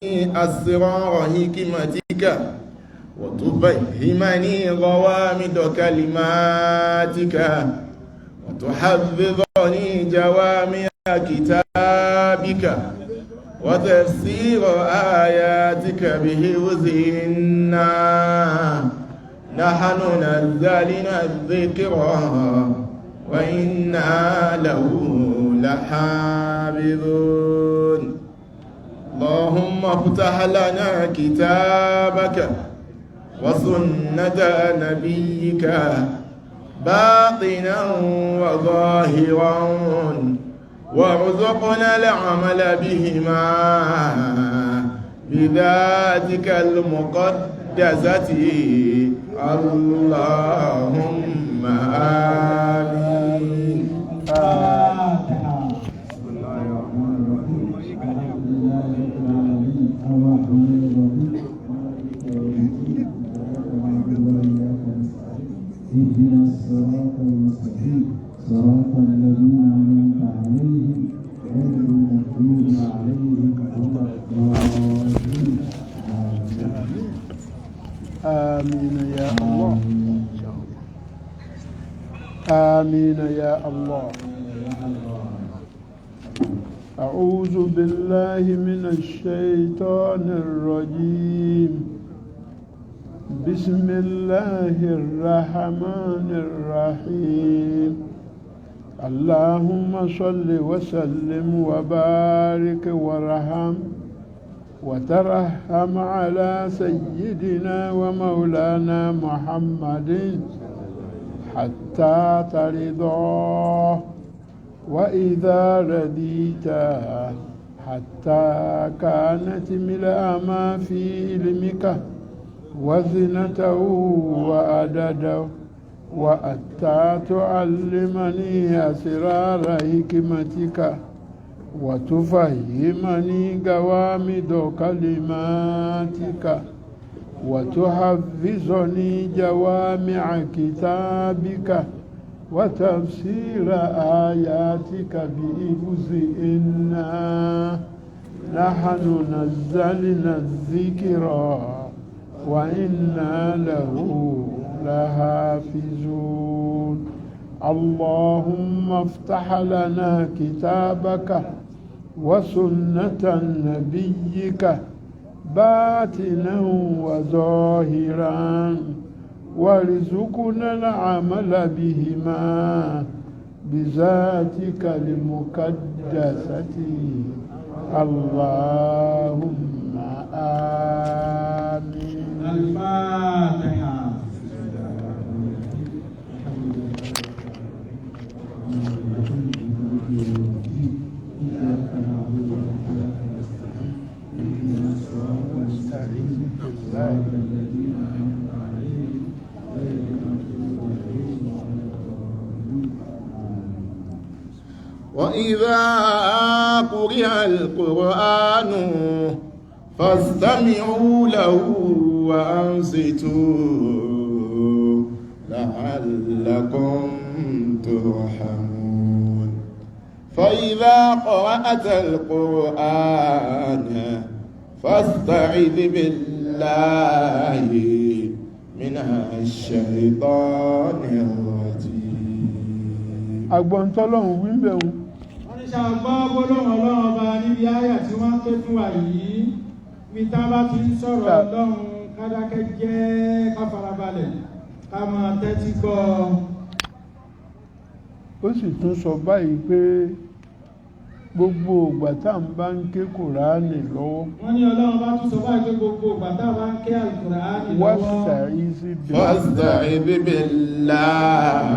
أسرار حكمتك وتفهمني غوامض كلماتك وتحفظني جوامع كتابك وتفسير آياتك بحفظهن. نحن نزلنا الذكر وإنا له لحافظون. اللهم افتح لنا كتابك وسنة نبيك باطنا وظاهرا، وارزقنا العمل بهما بذاتك المقدسة. اللهم آمين. الفاتحة. بسم الله الرحمن الرحيم. الحمد لله رب العالمين، الرحمن الرحيم، مالك يوم الدين، إياك نعبد وإياك نستعين، اهدنا الصراط المستقيم، صراط الذين أنعمت عليهم غير المغضوب عليهم ولا الضالين. آمين. آمين يا الله، آمين يا الله. أعوذ بالله من الشيطان الرجيم. بسم الله الرحمن الرحيم. اللهم صل وسلم وبارك وارحم وترحم على سيدنا ومولانا محمد حتى ترضاه، وإذا رضيت حتى كانت ملء ما في علمك وزنته وعدده، وحتى تعلمني أسرار حكمتك وتفهمني غوامض كلماتك وتحفظني جوامع كتابك وتفسير آياتك بحفظهن. نحن نزلنا الذكر وإنا له لحافظون. اللهم افتح لنا كتابك وسنة نبيك باطنا وظاهرا، وارزقنا العمل بهما بذاتك المقدسة. اللهم آمين. الفاتحة. الحمد لله رب العالمين، إياك نعبد وإياك نستعين، اهدنا الصراط المستقيم، صراط الذين أنعمت عليهم غير المغضوب عليهم ولا الضالين. آمين. وإذا قرئ القرآن فاستمعوا له وأنصتوا لعلكم ترحمون. فإذا قرأت القرآن فاستعذ بالله من الشيطان الرجيم. Agbọ́ntọ́lọ́hún wíńbẹ̀hún. Wọ́n ní ṣàgbọ́ gbólóhùn Ọlọ́run Ọba níbi àyà tí wọ́n ń ké fún wa yìí. Ibi tá a bá ti ń sọ̀rọ̀ Ọlọ́run, kádákẹ́ jẹ́, ká farabalẹ̀, ká máa tẹ́tí gbọ́. Ó sì tún sọ báyìí pé gbogbo ìgbà tá à ń bá ń ké Kùránì lọ́wọ́, Wọ́n ní Ọlọ́run bá tún sọ báyìí pé gbogbo ìgbà tá a bá ń ké Àlùkùránì lọ́wọ́, واستعذ بالله فاستعذ بالله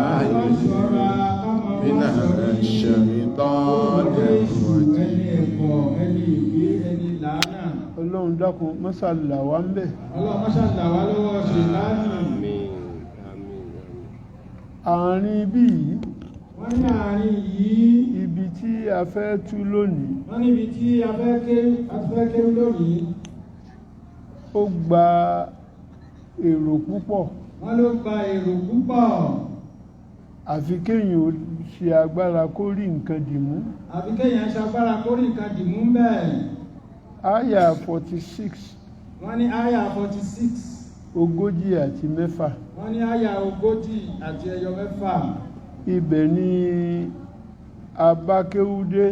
ṣọ́ra ká máa من wá sọ̀rọ̀ الشيطان èṣù ẹni الرجيم. ẹ̀kọ́, ẹni ìgbé, ẹni làánà. Ọlọ́run dákun mọ́sálà wa ń bẹ̀. Ọlọ́run mọ́ṣáláà wá lọ́wọ́ ṣètánì. Àárín bí yìí, Wọ́n ní àárín yìí, ibi tí a fẹ́ tú lónìí, wọ́n níbi tí a fẹ́ ké, a ti fẹ́ ké lónìí, ó gba èrò púpọ̀. Wọ́n ló gba èrò púpọ̀. Àfi kéèyàn ó ṣe agbára kó rí nǹkan dìmú. Àfi kéèyàn ṣagbára kó rí nǹkan dìmú bẹ́ẹ̀. Àyà 46. Wọ́n ní àyà 46. 46. Wọ́n ní àyà 46. Ibẹ̀ ni abákéwúdé.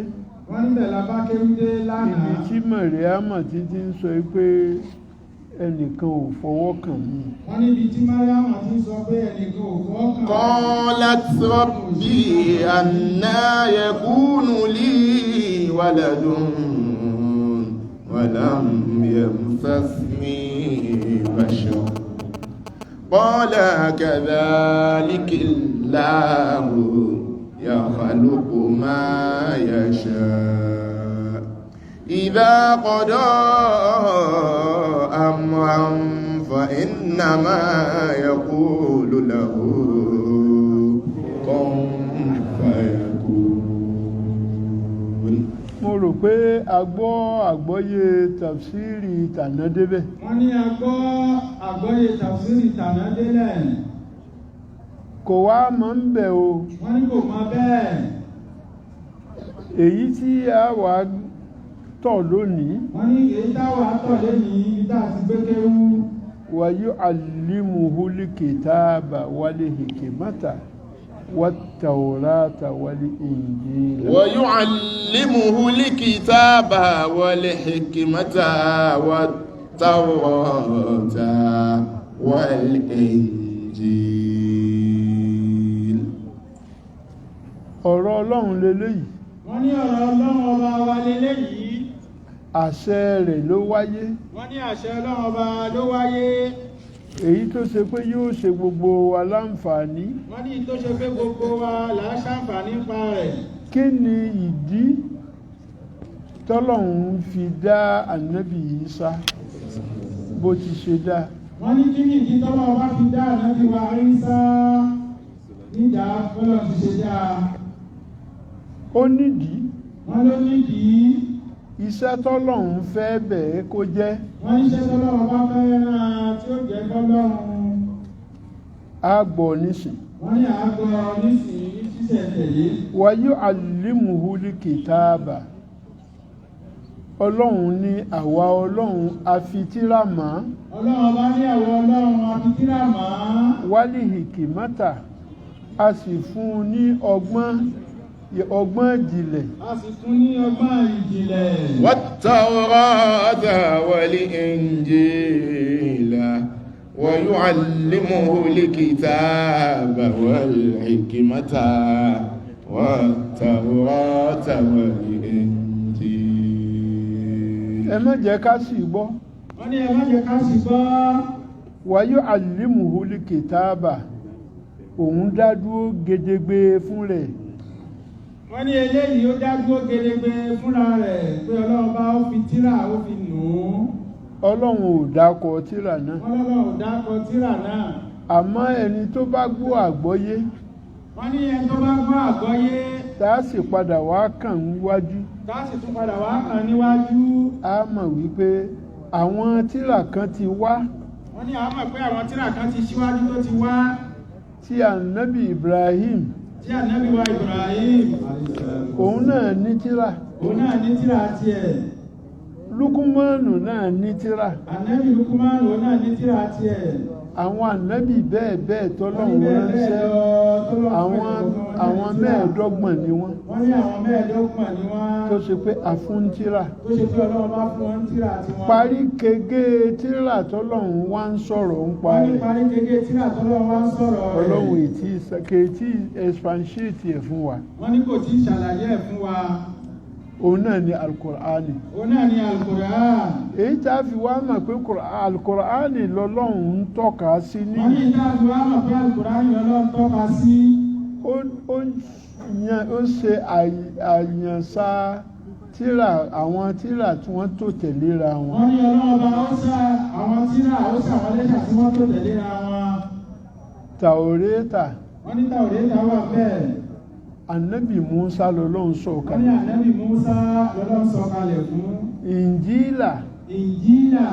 Wọ́n níbẹ̀ la bá kéwúdé lánàá. Ibi tí Màríámà títí ń sọ pé ẹnìkan ò fọwọ́ kàn mí. Wọ́n níbi tí Mariam ti ń sọ pé ẹnìkan ò fọwọ́ kàn. قالت ربي أنا يكون لي ولد ولم يمسسني بشر قال كذلك الله يخلق ما يشاء إذا قضى أمرا فإنما يقول له كن فيكون. Mo rò pé a gbọ́ àgbọ́yé tafsiri tàná débẹ̀. Wọ́n ní a gbọ́ àgbọ́yé tafsiri tàná délẹ̀. Kò wá mọ́ ń bẹ̀ o. Wọ́n ní kò mọ bẹ́ẹ̀. Èyí tí a wà tọ̀ lónìí. Wọ́n ní èyí táwa tọ̀ lónìí, ibi tá a ti gbé kéwú. Wa yu'allimuhul kitaba wal hikmata wat tawrata wal injila. ويعلمه الكتاب والحكمة والتوراة والإنجيل. Ọ̀rọ̀ Ọlọ́run leléyìí. Wọ́n ní ọ̀rọ̀ Ọlọ́run ọba wa leléyìí. Àṣẹ rẹ̀ ló wáyé. Wọ́n ní àṣẹ Ọlọ́run ọba ló wáyé. Èyí tó ṣe pé yóò ṣe gbogbo wa láǹfààní. Wọ́n ní tó ṣe pé gbogbo wa là á ṣàǹfààní pa rẹ̀. Kí ni ìdí tọ́lọ́run fi dá Ànábì Ìsá bó ti ṣe dá? Wọ́n ní kí ni ìdí tọ́lọ́run ọba fi dá Ànábì wa Ìsá nídàá bọ́lọ̀ ti ṣe dá? Ó nídìí. Wọ́n ló nídìí. Iṣẹ́ tọ́lọ́run fẹ́ bẹ̀ẹ́ kó jẹ́. Wọ́n níṣẹ́ tọ́lọ́run bá fẹ́ rán tí ó jẹ́ fọ́lọ́run. Á gbọ́ nísìn. Wọ́n ní àágbọ́ nísìnyí ní ṣísẹ̀ntẹ̀lé. Wa yu'allimuhul kitaba. Ọlọ́run ní àwa Ọlọ́run a fi tírà mọ́. Ọlọ́run ọba ní àwọn Ọlọ́run a fi tírà mọ́. Wal hikmata, a sì fún un ní ọgbọ́n, ọgbọ́n ìjìnlẹ̀. A sì fún ní ọgbọ́n ìjìnlẹ̀. والتوراة والإنجيل ويعلمه الكتاب والحكمة والتوراة والإنجيل. Ẹ má jẹ́ ká sì gbọ́. Wọ́n ní ẹ má jẹ́ ká sì gbọ́. Wa yu'allimuhul kitaba, òun dá dúró gedegbe fún rẹ̀. Wọ́n ní eléyìí ó dá dúró gedegbe fúnra rẹ̀ pé Ọlọ́run bá ó fi tírà ó fi nù ún. Ọlọ́run ò dákọ tírà náà. Wọ́n lọ́lọ́run ò dákọ tírà náà. Àmọ́ ẹni tó bá gbọ́ àgbọ́yé, Wọ́n ní ẹni tó bá gbọ́ àgbọ́yé, tá a sì padà wá kàn ń wájú, tá a sì tún padà wá kàn níwájú, a mọ̀ wípé àwọn tírà kan ti wá. Wọ́n ní àwọn mọ̀ pé àwọn tírà kan ti síwájú tó ti wá. Tí Ànábì Ibrahim, Tí Ànábì wa Ibrahim, òun náà ní tírà. Òun náà ní tírà tiẹ̀. Lukumanu náà ní tírà. Ànábì Lukumanu, òun náà ní tírà tiẹ̀. Àwọn ànábì bẹ́ẹ̀ bẹ́ẹ̀ tọ́lọ́run ránṣẹ́, àwọn 25 ni wọ́n. Wọ́n ní àwọn 25 ni wọ́n. Tó ṣe pé a fún tírà. Tó ṣe pé Ọlọ́run bá fún wọn tírà tiwọn. Parí kege tírà tọ́lọ́run wá ń sọ̀rọ̀ ń pa Wọ́n ní rẹ̀. parí kege tírà tọ́lọ́run wá ń sọ̀rọ̀ rẹ̀. Ọlọ́run ètí kèétí expatiate ẹ̀ fún wa. Wọ́n ní kò tí ì ṣàlàyé ẹ̀ fún wa. Òun náà ni Alukur'ani. Òun náà ni Alukur'an. Èyí tá a fi wá mọ̀ pé Alukur'ani lọ́lọ́run ń tọ́ka sí ní. Wọ́n ní ìta fi wá mọ̀ pé Alukur'ani lọ́lọ́run tọ́ka sí. Ó ṣe àyànṣá tírà, àwọn tírà tí wọ́n tò tẹ̀léra wọn. Wọ́n ní Ọlọ́run ọba ó ṣá àwọn tírà, ó ṣà wọ́n lẹ́ṣà tí wọ́n tò tẹ̀léra wọn. Tàórẹ́tà. Wọ́n ní Tàórẹ́tà wà bẹ́ẹ̀. Ànábì Musa lọ́lọ́run sọ Wọ́n ní kalẹ̀. Ànábì Musa lọ́lọ́run sọ kalẹ̀ fún. Ìnjílà. Ìnjílà.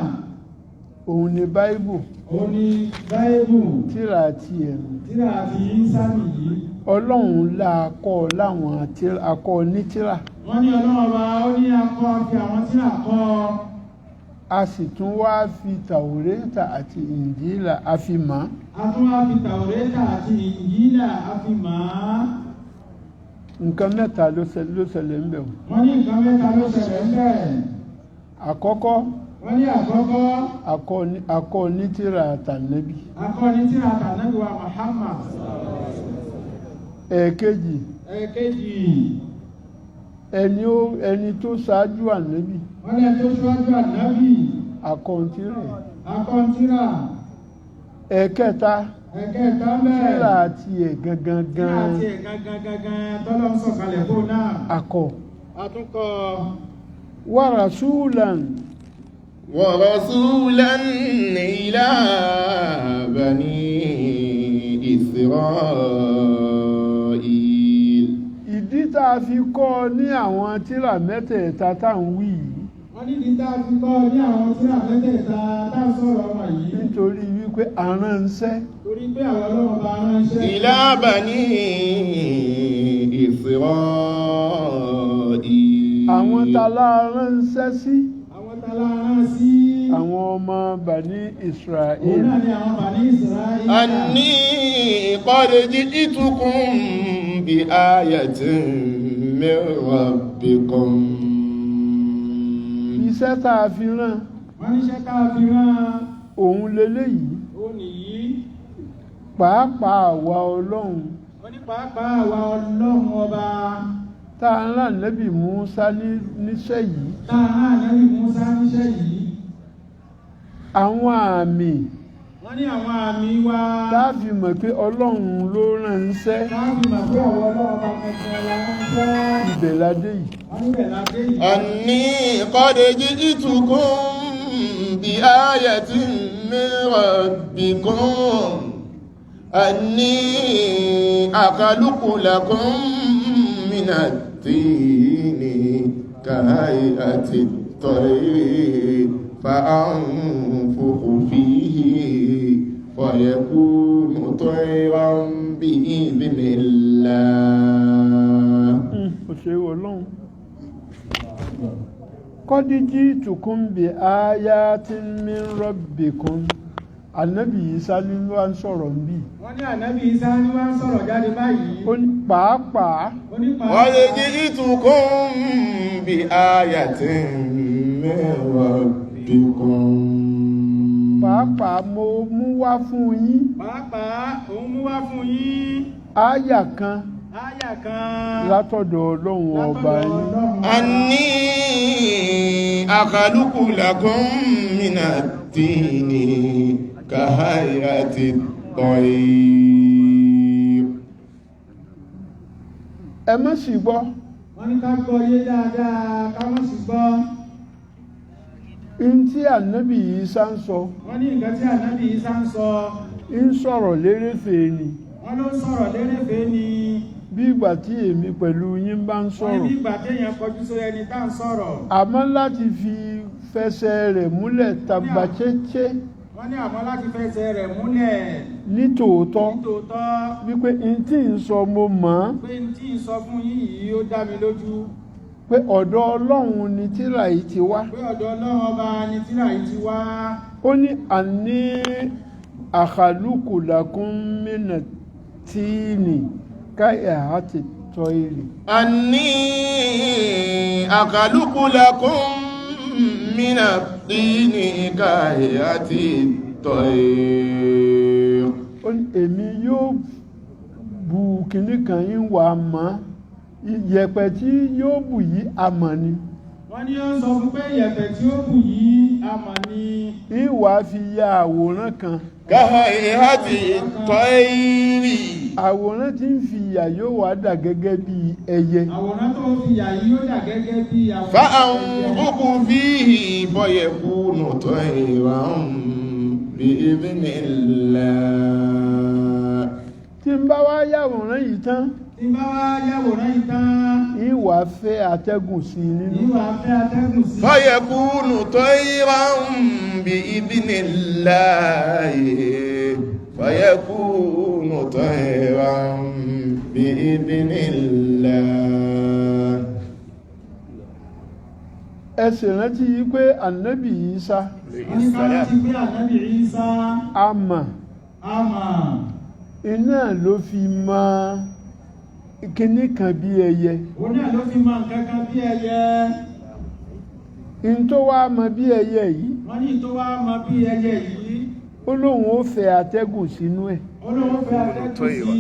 Òun ni Báíbù. Òun ni Báíbù. Tírà ti ẹ̀mí. Tírà ti Ísá nìyí. Ọlọ́run la kọ́ láwọn akọ ní tírà. Wọ́n ní Ọlọ́run Ọba ó ní akọ fi àwọn tírà kọ́. A sì tún wá fi Tàwúrẹ́tà àti Ìnjílà a fi mọ̀. A tún wá fi Tàwúrẹ́tà àti Ìnjílà a fi mọ̀ á. Nǹkan mẹ́ta ló ṣẹlẹ̀ ń bẹ̀ wọ́n. Wọ́n ní nǹkan mẹ́ta ló ṣẹlẹ̀ ń bẹ̀. Àkọ́kọ́, Wọ́n ní àkọ́kọ́, akọ ní tírà tànẹ́bì. Akọni tírà tànẹ́bì wa Muhammad. Ẹ̀ẹ̀kejì, Ẹ̀ẹ̀kejì, ẹni tó ṣáájú ànẹ́bì, wọ́n lẹ́ni tó ṣíwájú ànábì, akọ tírà ẹ̀. Akọni tírà. Ẹ̀ẹ̀kẹta, Ẹ̀kẹta ń bẹ̀. tírà tiẹ̀ gangan Tírà gan tiẹ̀ gangan gangan tọ́lọ́ ń sọ̀kalẹ̀ fún náà. akọ. Àtúnkọ. Wa rasulan, ورسولا إلى بني إسرائيل. Ìdí tá a fi kọ́ ọ ní àwọn tírà mẹ́tẹ̀ẹ̀ta tá à ń wí yìí, Wọ́n ní ìdí tá a fi kọ́ ní àwọn tírà mẹ́tẹ̀ẹ̀ta tá a sọ̀rọ̀ wọn yìí, nítorí wípé aránṣẹ́ torí pé àwọn Ọlọ́run bá ránṣẹ́. إلى بني إسرائيل. Àwọn tá la ránṣẹ́ sí, Àwọn tá la rán sí, àwọn ọmọ Bani òun Israel. náà ni àwọn Bani Israel. أني قد جئتكم بآية من ربكم. Iṣẹ́ tá a fi rán Wọ́n níṣẹ́ tá a fi rán òun leléyìí, ó nìyí. pàápàá àwa Ọlọ́run Wọ́n ní pàápàá àwa Ọlọ́run Ọba tá a rán Ànábì Mùsá níṣẹ́ yìí, tá a rán Ànábì Mùsá níṣẹ́ yìí, àwọn àmì wọ́n ní àwọn àmì wa tá a fi mọ̀ pé Ọlọ́run ló ránṣẹ́, tá a fi mọ̀ pé àwọn Ọlọ́run Ọba kankan la ránṣẹ́. Ibẹ̀ la dé yìí. Wọ́n níbẹ̀ la dé yìí. أني قد جئتكم بآية من ربكم، أني أخلق لكم من الطين كهيئة الطير فأنفخ فيه فيكون طيرا بإذن الله. Ó ṣe Ọlọ́run. Kọ́díjí tukùn bí aya tí min rabbikum. Ànábì Ìsá ní wá ń sọ̀rọ̀ ń bì. Wọ́n ní Ànábì Ìsá ní wá ń sọ̀rọ̀ jáde báyìí. Ó ní pàápàá, Ó ní قد pàápàá جئتكم بآية من ربكم. Pàápàá mo mú wá fún yín Pàápàá òun mú wá fún yín áyà kan áyà kan látọ̀dọ̀ Ọlọ́run Ọba látọ̀dọ̀ yín. Ọlọ́run. أني أخلق لكم من الطين كهيئة الطير. Ẹ má sì gbọ́. Wọ́n ní ká gbọ́ yé dáadáa, ká má sì gbọ́. N tí Ànábì Ìsá ń sọ, Wọ́n ní nǹkan tí Ànábì Ìsá ń sọ, ń sọ̀rọ̀ lérèfé ni. Wọ́n ló ń sọ̀rọ̀ lérèfé ni. Bí ìgbà tí èmi pẹ̀lú yín bá ń Wọ́n ní sọ̀rọ̀. bí ìgbà téèyàn kọjú sórí ẹni tá ń sọ̀rọ̀. Àmọ́ láti fi fẹsẹ̀ rẹ̀ múlẹ̀ tàbàchéché Wọ́n ní àmọ́ láti fẹsẹ̀ rẹ̀ múlẹ̀ ní tòótọ́ nítòótọ́ wípé n tí ń sọ mo mọ̀ ọ́n, pé n tí ń sọ fún yín yìí ó dá mi lójú, pé ọ̀dọ̀ Ọlọ́run ni tírà yìí ti wá. Pé ọ̀dọ̀ Ọlọ́run Ọba ni tírà yìí ti wá. Ó ní àní àkàlùkùlàkùn mìnà tíìnì káyà àti tọ́ èrè. أني أخلق لكم من الطين كهيئة الطير. Ó ní èmi yóò bu kinní kan yín wà mọ́ ìyẹ̀pẹ̀ tí yóò bù yí amọ̀ ni. Wọ́n ní ó sọ fún pé ìyẹ̀pẹ̀ tí ó bù yìí amọ̀ ni. Ìwà fi ya àwòrán kan. كهيئة الطير. Àwòrán tí ń fi ìyà yóò wá dà gẹ́gẹ́ bí ẹyẹ. Àwòrán tó fi yà yìí ó dà gẹ́gẹ́ bí àwòrán ẹyẹ. فأنفخ فيه فيكون طيرا بإذن الله. Tí n bá wá yàwòrán yìí tán, Tí bá wá yàwòrán yìí tán, ìwà fẹ́ atẹ́gùn sí i nínú. ìwà fẹ́ atẹ́gùn sí. فيكون طيرا بإذن الله، فيكون طيرا بإذن الله. Ẹ sì rántí yí pé ànábì Ìsá Wọ́n ní ká rántí pé ànábì Ìsá àmà àmà iná ló fi mọ kinní kan bí ẹyẹ. Òun náà ló fi mọ nǹkan kan bí ẹyẹ. N tó wá mọ bí ẹyẹ yìí, Wọ́n ní tó wá mọ bí ẹyẹ yìí, ó lóun ó fẹ́ atẹ́gùn sínú ẹ̀. Ó lóun fẹ́ atẹ́gùn sí i.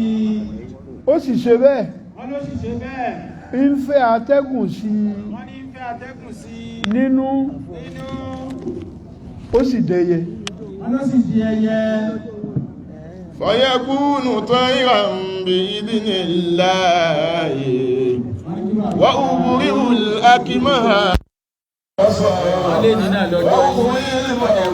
Ó sì ṣe bẹ́ẹ̀. Wọ́n ló sì ṣe bẹ́ẹ̀. Ń fẹ́ atẹ́gùn sí i Wọ́n ní ń fẹ́ atẹ́gùn sí i nínú, nínú. Ó sì dẹyẹ. Wọ́n ló sì di ẹyẹ. فيكون طيرا بإذن الله. Wọ́n ní kí bàbá وأبرئ الأكمه Wọ́n lé ní náà lọ́jọ́ وأحيي الموتى.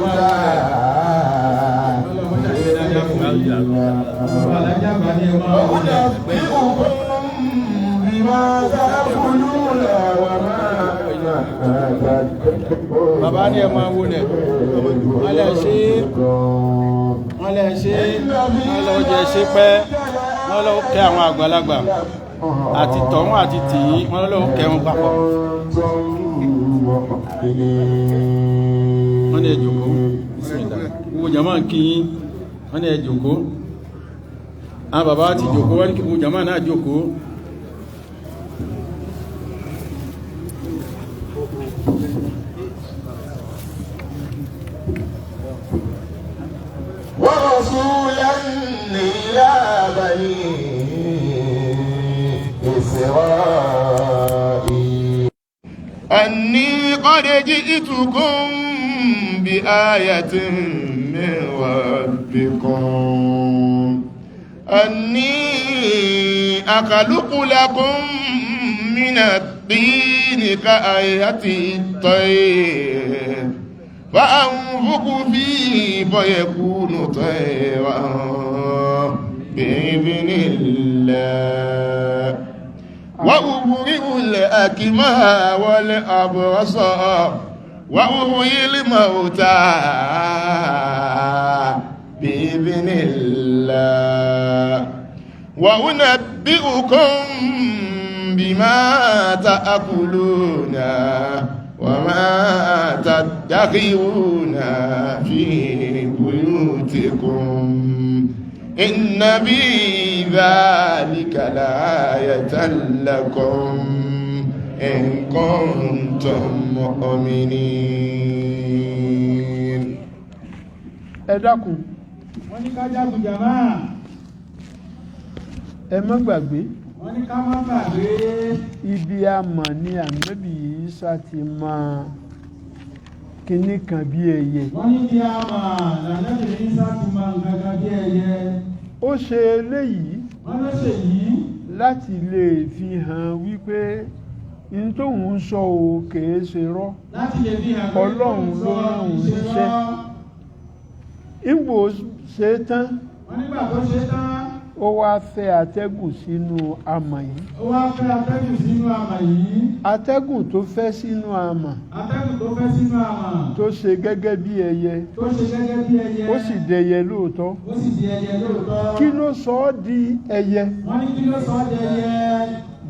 Bàbá alájà bá ní ẹ máa wọlé. وأنبئكم بما تأكلون وما Bàbá ní ẹ máa wọlé. Wọ́n lè ṣe é. Wọ́n lè ṣe é. Wọ́n lọ jẹ ṣe pẹ́. Wọ́n lọ kẹ́ àwọn àgbàlagbà. Àti tọ̀hún àti tìyín. Wọ́n lọ kẹ́ wọn papọ̀. Wọ́n ní ẹ jòkó. Bismillah. Gbogbo jàmá ń kí yín. Wọ́n ní ẹ jòkó. Àwọn bàbá ti jòkó. Wọ́n ní kí gbogbo jàmá náà jòkó. ورسولا إلى بني إسرائيل أني قد جئتكم بآية من ربكم، أني أخلق لكم من الطين كهيئة الطير فأنفخ فيه فيكون طيرا بإذن الله، وأبرئ الأكمه والأبرص وأحيي الموتى بإذن الله، وأنبئكم بما تأكلون وما تدخرون في بيوتكم، إن في ذلك لآية لكم إن كنتم مؤمنين. Ẹ dákun. Wọ́n ní ká jágun jàmá. Ẹ má gbàgbé. Wọ́n ní ká má gbàgbé. Ibi àmọ̀ ni ànábì Ìsá ti mọ kinní kan bí ẹyẹ. Wọ́n ní bí a mà lànàbì Ìsá ti mọ nǹkan kan bí ẹyẹ. Ó ṣe eléyìí Wọ́n ló ṣe yìí láti lè fi hàn wípé n tóun sọ ò kèé ṣe rọ́. Láti lè fi hàn pé Ọlọ́run ló rán òun ṣe níṣẹ́. rọ́. Ìgbò ṣe tán, Wọ́n nígbà tó ṣe tán, ó wá fẹ́ atẹ́gùn sínú amọ̀ yìí. Ó wá fẹ́ atẹ́gùn sínú àmà yìí. Atẹ́gùn tó fẹ́ sínú amọ̀, Atẹ́gùn tó fẹ́ sínú àmà, tó ṣe gẹ́gẹ́ bí ẹyẹ, tó ṣe gẹ́gẹ́ bí ẹyẹ, ó sì dẹyẹ lóòótọ́. Ó sì di ẹyẹ lóòótọ́. Kí ló sọ ọ́ di ẹyẹ? Wọ́n ní kí ló sọ ọ́ di ẹyẹ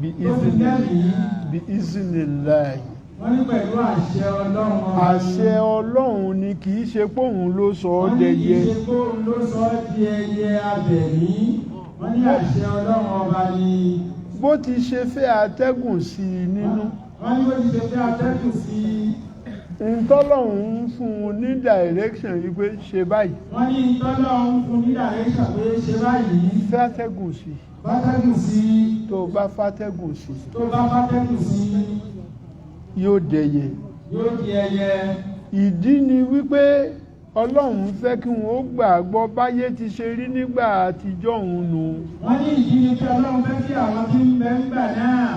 Bí tó fi ìzìnì lẹ́mìí? Bí ìzìnìláì. Wọ́n ní pẹ̀lú àṣẹ Ọlọ́run ọba. Àṣẹ Ọlọ́run ni, kì í ṣe póun ló sọ ọ́ Wọ́n ní kì í dẹyẹ. ṣe kóun ló sọ ọ́ di ẹyẹ abẹ̀mí. Wọ́n ní àṣẹ Ọlọ́run ọba ni. Bó ti ṣe fẹ́ atẹ́gùn sí i nínú, Wọ́n ní bó ti ṣe fẹ́ atẹ́gùn sí i, ntọ́lọ́run ń fún un ní direction wípé ṣe báyìí. Wọ́n ní tọ́lọ́run fún ní direction pé ṣe báyìí. Fẹ́ atẹ́gùn sí i. Fátẹ́gùn sí i. Tó o bá fátẹ́gùn sí i, Tó bá fátẹ́gùn sí i, yóò dẹyẹ. Yóò di ẹyẹ. Ìdí ni wípé Ọlọ́run fẹ́ kí wọ́n ó gbàgbọ́ báyé ti ṣe rí nígbà àtijọ́ òun nù. Wọ́n ní ìdí ni pé Ọlọ́run fẹ́ kí àwọn tí ń bẹ ń gbà náà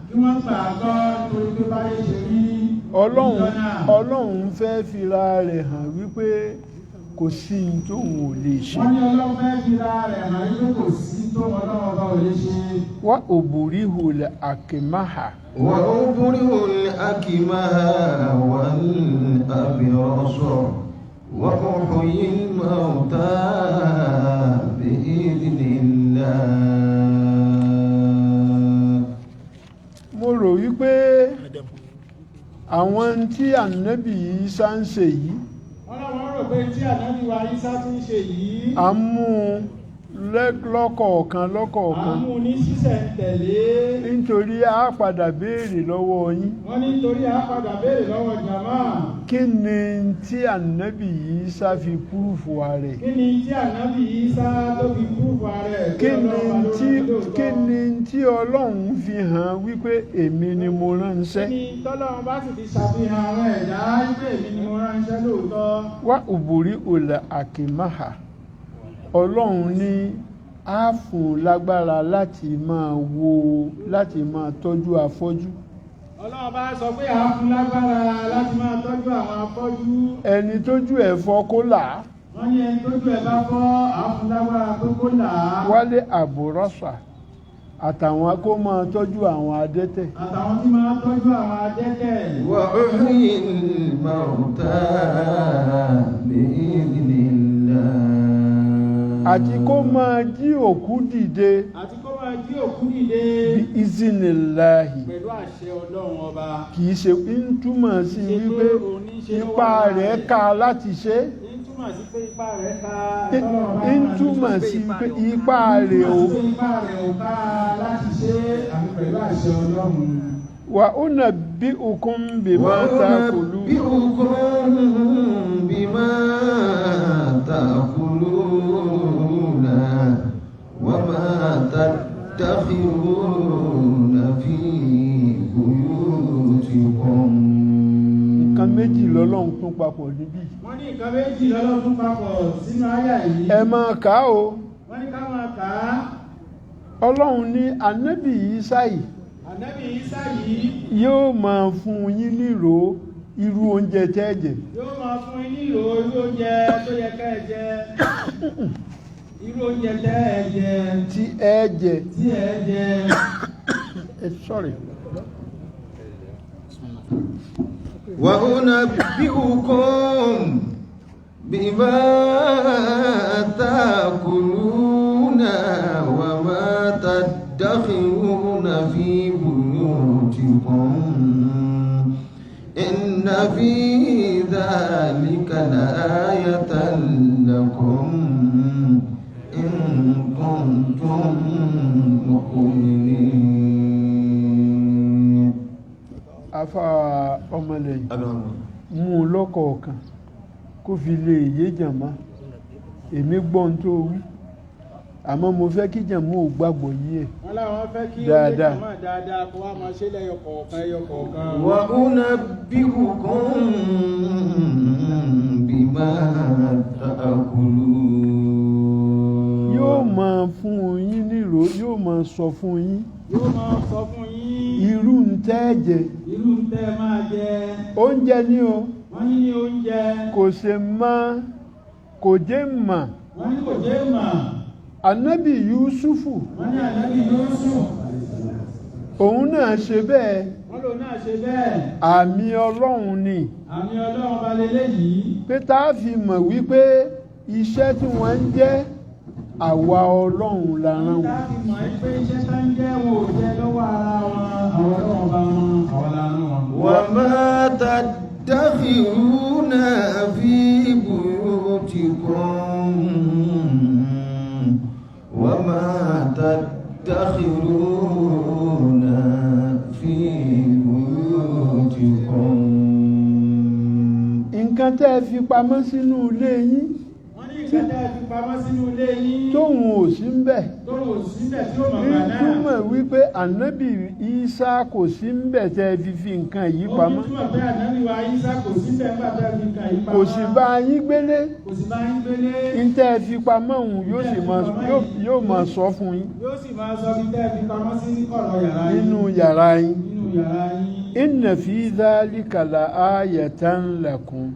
kí wọ́n gbà á gbọ́ nítorí pé báyé ṣe rí Ọlọ́run níjọ́ náà. Ọlọ́run fẹ́ fira rẹ̀ hàn wípé kò sí ní tóun ò lè ṣe. Wọ́n ní Ọlọ́run fẹ́ fira rẹ̀ hàn wípé kò sí tó Ọlọ́run ọba ò lè ṣe. Wá òbúrí hulẹ̀ àkèmáhà. وأبرئ الأكمه والأبرص وأحيي الموتى بإذن الله. Mo rò wípé Àwọn tí ànábì Ìsá ń ṣe yìí, Wọ́n láwọn rò pé tí ànábì wa Ìsá ti ń ṣe yìí, à ń mú un lọ́kọ̀ọ̀kan à ń lọ́kọ̀ọ̀kan, mú un ní ṣísẹ̀ntẹ̀lé. Nítorí a padà béèrè lọ́wọ́ yín. Wọ́n ní torí a padà béèrè lọ́wọ́ jàmá. Kí ni tí ànábì Ìsá fi púrùfù rẹ̀? Kí ni tí ànábì Ìsá tó fi púrùfù ara ẹ̀ pé Kí ni Ọlọ́run bá ló tí rán lóòótọ́? Kí ni tí Ọlọ́run fi hàn wípé èmi ni mo ránṣẹ́? Kí ni tọ́lọ́run bá sì fi ṣàfihàn àwọn ẹ̀dá wípé èmi ni mo ránṣẹ́ lóòótọ́? Wá òbórí òlà àkèmáhà, Ọlọ́run ní á fún un lágbára láti máa wo, láti máa tọ́jú afọ́jú. Ọlọ́run bá sọ pé a fún lágbára láti máa tọ́jú àwọn afọ́jú. Ẹni tójú ẹ̀ fọ́ kó là á. Wọ́n ní ẹni tójú ẹ̀ bá fọ́, a fún lágbára pé kó là á. Wálé àbúrọ́sà àtàwọn kó máa tọ́jú àwọn adẹ́tẹ̀. Àtàwọn tí máa tọ́jú àwọn adẹ́tẹ̀. وأحيي الموتى بإذن الله. Àti kó máa jí òkú dìde. Àti kó máa jí òkú dìde. Bí izinilahi. Pẹ̀lú àṣẹ Ọlọ́run ọba. Kì í ṣe ń túmọ̀ sí Ṣe pé wípé òun ní ṣe lọ́wọ́ ipa ara rẹ̀ rẹ̀. ká láti ṣe. Ń túmọ̀ sí pé ipá rẹ̀ ká. Ń túmọ̀ sí pé ipá rẹ̀ ò. Pé ipá rẹ̀ ò ká láti ṣe àfi pẹ̀lú àṣẹ Ọlọ́run. Wà ó nà bí okun bí máa ta kòlú. وأنبئكم بما تأكلون وما تدخرون في بيوتكم. Nǹkan méjì lọ́lọ́run tún papọ̀ níbí. Wọ́n ní nǹkan méjì lọ́lọ́run tún papọ̀ sínú àyà yìí. Ẹ máa kà á o. Wọ́n ní ká máa kà á. Ọlọ́run ní ànábì Ìsá yìí Ànábì Ìsá yìí yóò máa fún yín nírò irú oúnjẹ tẹ́ jẹ. Yóò máa fún yín ní ìró irú oúnjẹ tó yẹ ká ẹ jẹ. Irú oúnjẹ tẹ́ ẹ jẹ. Tí ẹ jẹ. Tí ẹ jẹ. Ẹ sorry. وأنبئكم بما تأكلون وما تدخرون في بيوتكم إن في ذلك لآية لكم إن كنتم مؤمنين. Afa ọmọlẹ́yìn, mú un lọ́kọ̀ọ̀kan kó fi lè yé jàmá. Èmi gbọ́ ohun tó wí, àmọ́ mo fẹ́ kí jàmá ò gbàgbọ́ yí ẹ̀. Wọ́n láwọn fẹ́ kí ó lè Dáadáa. jàmá dáadáa kó wá máa ṣe lẹ́yọ kọ̀ọ̀kan ẹyọ kọ̀ọ̀kan. وأنبئكم بما تأكلون. Yóò máa fún yín nírò, yóò máa sọ fún yín Yóò máa sọ fún yín irú ń tẹ́ jẹ. Irú ń tẹ́ máa jẹ. Oúnjẹ ni o. Wọ́n ní ní oúnjẹ. Kò ṣe mọ́, kò jẹ́ mà. Wọ́n ní kò jẹ́ mà. Ànábì Yusufu, Wọ́n ní ànábì Yúsúfù, òun náà ṣe bẹ́ẹ̀. Wọ́n lòun náà ṣe bẹ́ẹ̀. Àmì Ọlọ́run ni. Àmì Ọlọ́run ba leléyìí. Pé tá a fi mọ̀ wípé iṣẹ́ tí wọ́n ń jẹ́, àwa Ọlọ́run la rán wọn. Tá a fi mọ̀ ẹ́ pé iṣẹ́ tá ń jẹ́ wọn ò jẹ́ lọ́wọ́ ara wọn, àwọn Ọlọ́run bá wọn, àwọn la rán wọn. وما تدخرون في بيوتكم وما تدخرون في بيوتكم. Nǹkan tẹ́ ẹ fi pamọ́ sínú ilé yín, Wọ́n ní nǹkan tẹ́ ẹ fi pamọ́ sínú ilé yín tóun ò sí ń bẹ̀, tóun ò síbẹ̀ tí ó mọ̀ gbà náà. túmọ̀ wípé ànábì Ìsá kò sí ń bẹ̀ tẹ́ ẹ fi fi nǹkan yìí Ó fi pamọ́. túmọ̀ pé ànábì wa Ìsá kò síbẹ̀ nígbà tẹ́ ẹ fi nǹkan yìí pamọ́. Kò sì bá yín gbélé. Kò sì bá yín gbélé. Ní tẹ́ ẹ fi pamọ́ òun yóò sì máa yóò máa sọ fún yín Yóò sì máa sọ bí tẹ́ ẹ fi pamọ́ sí kọ̀rọ̀ yàrá yín. nínú yàrá yín. Nínú yàrá yín. Inna fi dhalika la ayatan lakum.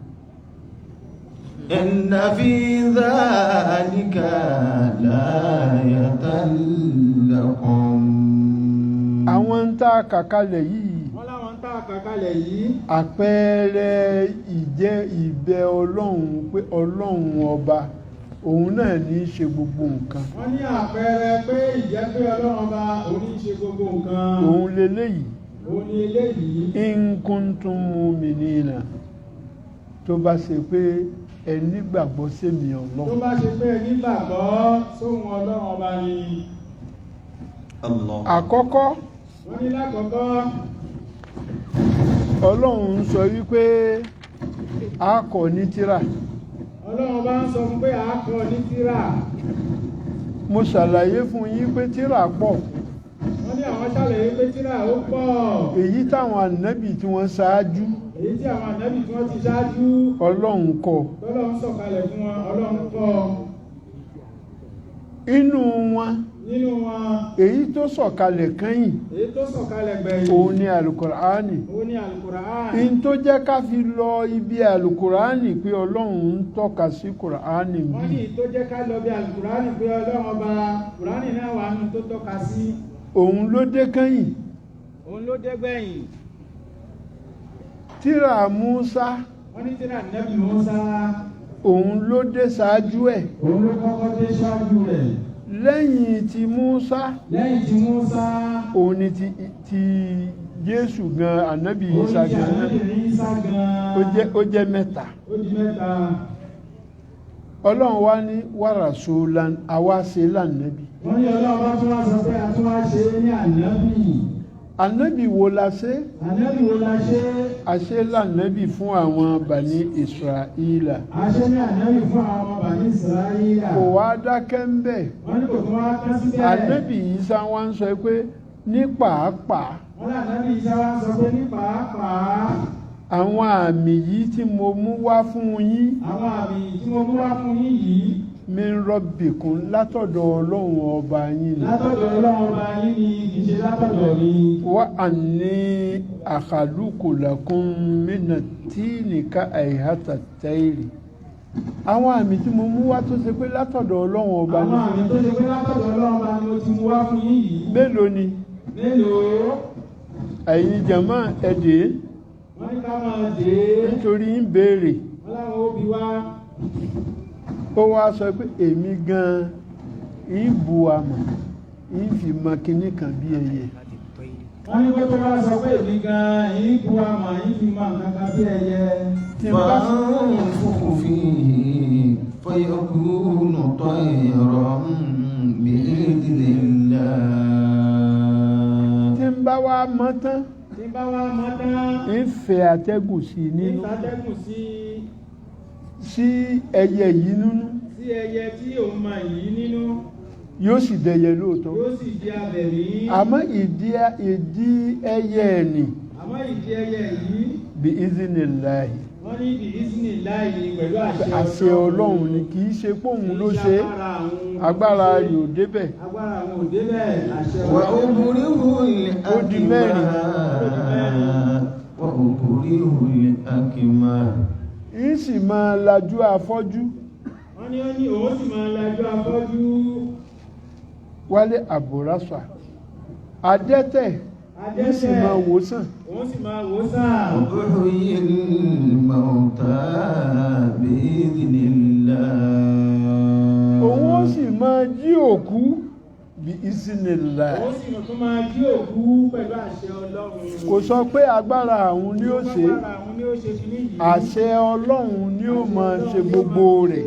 إن في ذلك لآية لكم. Àwọn ń tá a kà kalẹ̀ yìí, Wọ́n láwọn ń tá a kà kalẹ̀ yìí, àpẹẹrẹ ìjẹ́ ìbẹ Ọlọ́run pé Ọlọ́run ọba òun náà ní í ṣe gbogbo nǹkan. Wọ́n ní àpẹẹrẹ pé ìjẹ́ pé Ọlọ́run ọba òun ní í ṣe gbogbo nǹkan. Òun leléyìí. Òun ni eléyìí. In kuntum mu'minina, tó bá ṣe pé ẹ nígbàgbọ́ sẹ́mi Tó Ọlọ́run. bá ṣe pé ẹ nígbàgbọ́ sóhun Ọlọ́run ọba ni. Allah. Àkọ́kọ́, Wọ́n ní lákọ̀ọ́kọ́, Ọlọ́run ń sọ wípé a kọ́ ní tírà. Ọlọ́run bá ń sọ fún pé a kọ́ ní tírà. Mo ṣàlàyé fún yín pé tírà pọ̀. Wọ́n ní àwọn ṣàlàyé pé tírà ó pọ̀. Èyí táwọn ànábì tí wọ́n ṣáájú, Èyí tí àwọn ànábì tí wọ́n ti ṣáájú, Ọlọ́run kọ́. tọ́lọ́run sọ̀kalẹ̀ fún wọn, Ọlọ́run kọ́. Inú wọn, Nínú wọn, èyí tó sọ̀kalẹ̀ kẹ́yìn, èyí tó sọ̀kalẹ̀ gbẹ̀yìn, òun ni Alukur'ani. òun ni Alukur'an. In tó jẹ́ ká fi lọ ibi Alukur'ani pé Ọlọ́run ń tọ́ka sí Kur'ani Wọ́n ní bí, èyí tó jẹ́ ká lọ bí Alukur'an pé Ọlọ́run ọba Kur'ani náà wà nù tó tọ́ka sí. Òun ló dé kẹ́yìn. Òun ló dé gbẹ̀yìn. Tírà Musa, Wọ́n ní tírà Nábì Mùsá, òun ló dé ṣáájú ẹ̀. òun ló kọ́kọ́ dé ṣáájú rẹ̀. Lẹ́yìn ti Musa, Lẹ́yìn tí Mùsá, òun ni ti Jésù gan, ànábì òun Ìsá ni gan náà. Ànábì Ìsá gan. Ó jẹ́ mẹ́ta. Ó di mẹ́ta. Ọlọ́run wá ní wàràsó àwa ṣe lànàbì. Wọ́n ní Ọlọ́run bá tún wá sọ pé a tún wá ṣe é ní ànábì. Ànábì wo la ṣe? Ànábì wo la ṣe é? A ṣe lànàbì fún àwọn Bani Israila. A ṣe ní ànábì fún àwọn ọmọ Bani Israila. Kò wá dákẹ́ ń bẹ̀. Wọ́n ní kò tún wá tán síbẹ̀. Ànábì Ìsá wá ń sọ pé ní pàápàá, Wọ́n ní ànábì Ìsá wá ń sọ pé ní pàápàá, àwọn àmì yìí tí mo mú wá fún yín, àwọn àmì tí mo mú wá fún yín yìí, min rabbikum, látọ̀dọ̀ Ọlọ́run ọba yín ni. Látọ̀dọ̀ Ọlọ́run ọba yín ni, kì í ṣe látọ̀dọ̀ mi. Wa anni akhluqu lakum mina tini ka hay'ati tayri. Àwọn àmì tí mo mú wá tó ṣe pé látọ̀dọ̀ Ọlọ́run ọba Àwọn ni. àmì tó ṣe pé látọ̀dọ̀ Ọlọ́run ọba ni mo ti mú wá fún yín yìí. Mélòó ni? Mélòó? Ẹ̀yin jàmá, ẹ̀dẹ́. Wọ́n ní ká máa dé. Nítorí ń béèrè. Wọ́n láwọn ó bi wá. Ó wá sọ pé èmi gan-an ń bu àmọ̀, ń fi mọ kinní kan bí ẹyẹ. Wọ́n ní pé tó bá sọ pé èmi gan-an yín bu àmọ̀, yín fi mọ nǹkan kan bí ẹyẹ. Tí n bá فأنفخ فيه فيكون طيرا بإذن الله. Tí n bá wá mọ́ tán, Tí n bá wá mọ́ tán, ń fẹ́ atẹ́gùn sí i nínú, ìtàtẹ́gùn sí sí ẹyẹ yìí nínú, sí ẹyẹ tí òun mọ yìí nínú, yóò sì dẹyẹ lóòótọ́. Yóò sì di abẹ̀mí. Àmọ́ ìdí ẹyẹ ẹ̀nì, Àmọ́ ìdí ẹyẹ yìí, bí iznillahi, wọ́n ní bí iznillahi, pẹ̀lú àṣẹ. Àṣẹ Ọlọ́run ni, kì í ṣe póun ló ṣe é. Agbára rẹ̀ ò débẹ̀. Agbára àwọn ò débẹ̀, àṣẹ Ọlọ́run. وأبرئ Ó di mẹ́rin. الأكمه وأبرئ الأكمه. Ń sì máa lajú afọ́jú. Wọ́n ní ó ní òun sì máa lajú afọ́jú. Wálé àbúrásà, adẹ́tẹ̀, ń sì máa wòsàn. Òun sì máa wò sàn. وأحيي الموتى بإذن الله. Òun ó sì máa jí òkú bí iznillah. Òun sì tún máa jí òkú pẹ̀lú àṣẹ Ọlọ́run. Kò sọ pé agbára àwọn ni ó ṣe. Agbára àwọn ni ó ṣe kíní yìí. Àṣẹ Ọlọ́run ni ó máa ṣe gbogbo rẹ̀.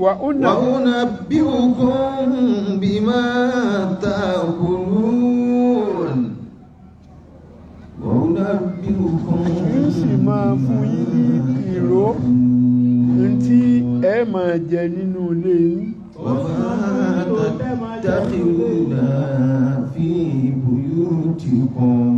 Wà ó nà وأنبئكم بما تأكلون وأنبئكم Ń sì máa fún yín ní ìró ntí ẹ máa jẹ nínú ilé yín. وما تدخرون في بيوتكم.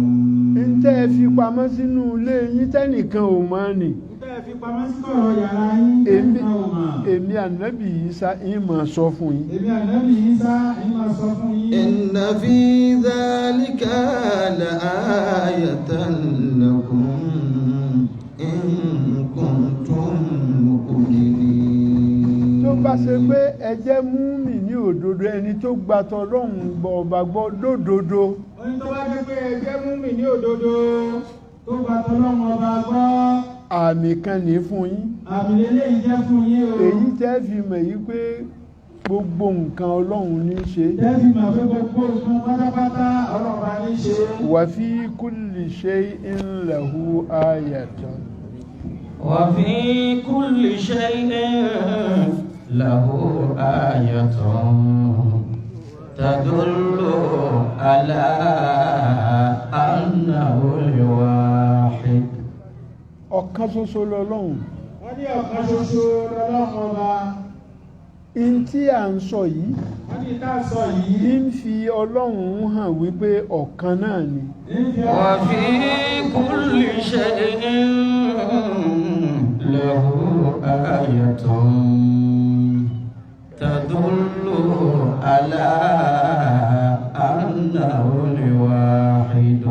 Ntẹ́ ẹ fi pamọ́ sínú ilé yín tẹ́nìkan ò mọ̀ ni. Tẹ́ ẹ fi pamọ́ sí kọ̀rọ̀ yàrá yín, Èmi tẹ́nìkan ò mọ̀. Èmi ànábì Ìsá ń máa sọ fún yín. Èmi ànábì Ìsá ń máa sọ fún yín. إن في ذلك لآية لكم إن كنتم مؤمنين. Tó bá ṣe pé ẹ jẹ́ múmi ní òdodo, ẹni tó gba tọlọ́hun gbọ́ ọba gbọ́ lódodo, Ó ní tó bá jẹ́ pé ẹ jẹ́ múmi ní òdodo tó gba tọlọ́run ọba gbọ́, àmì kan ní fún yín. Àmì lélẹ́yìí jẹ́ fún yín o. Èyí tẹ́ fi mọ̀ yí pé Gbogbo nǹkan Ọlọ́run ní í ṣe. Tẹ́sí mọ̀ pé gbogbo nǹkan pátápátá Ọlọ́run bá ní ṣe. Wa fi kulli shay'in lahu ayatan. وفي كل شيء له آية تدل على أنه الواحد. Ọ̀kan ṣoṣo lọ́lọ́run. Wọ́n ní ọ̀kan ṣoṣo lọ́lọ́run ọba. In tí à ń sọ yìí, Wọ́n ní tá a sọ yìí. ń fi Ọlọ́run hàn wípé ọ̀kan náà ni. Ní fi Ọlọ́run وفي كل شيء له آية تدل على أنه الواحد.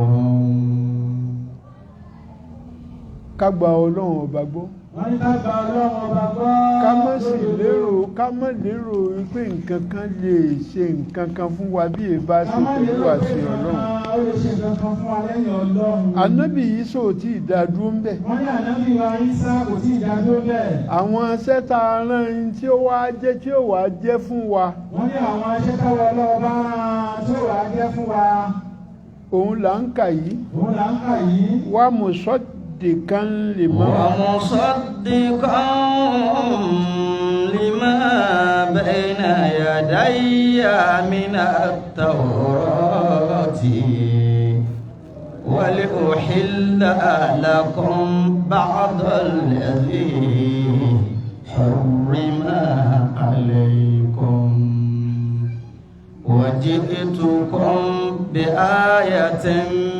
Ká gba Ọlọ́run ọba gbọ́. Wọ́n ní ká gba Ọlọ́run ọba gbọ́. Ká má sì lérò, ká má lérò wípé nǹkan kan lè ṣe nǹkan kan fún wa bí èbá Ká ṣe má pẹ̀lú lérò pé àṣẹ nǹkan Ọlọ́run. kan ó lè ṣe nǹkan kan fún wa lẹ́yìn Ọlọ́run. Ànábì Ìsá ò tí ì dá dúró ń bẹ̀. Wọ́n ní ànábì wa Ìsá kò tí ì dá dúró bẹ́ẹ̀. Àwọn sẹ́ta rán in tí ó wá jẹ́ tí ó wá jẹ́ fún wa, Wọ́n ní àwọn iṣẹ́ táwọn Ọlọ́run bá rán tí ó wàá jẹ́ fún wa. òun là ń kà yìí. Òun là ń kà yìí. Wa musaddiqan lima. ومصدقا لما بين يدي من التوراة ولأحل لكم بعض الذي حرم عليكم وجئتكم بآية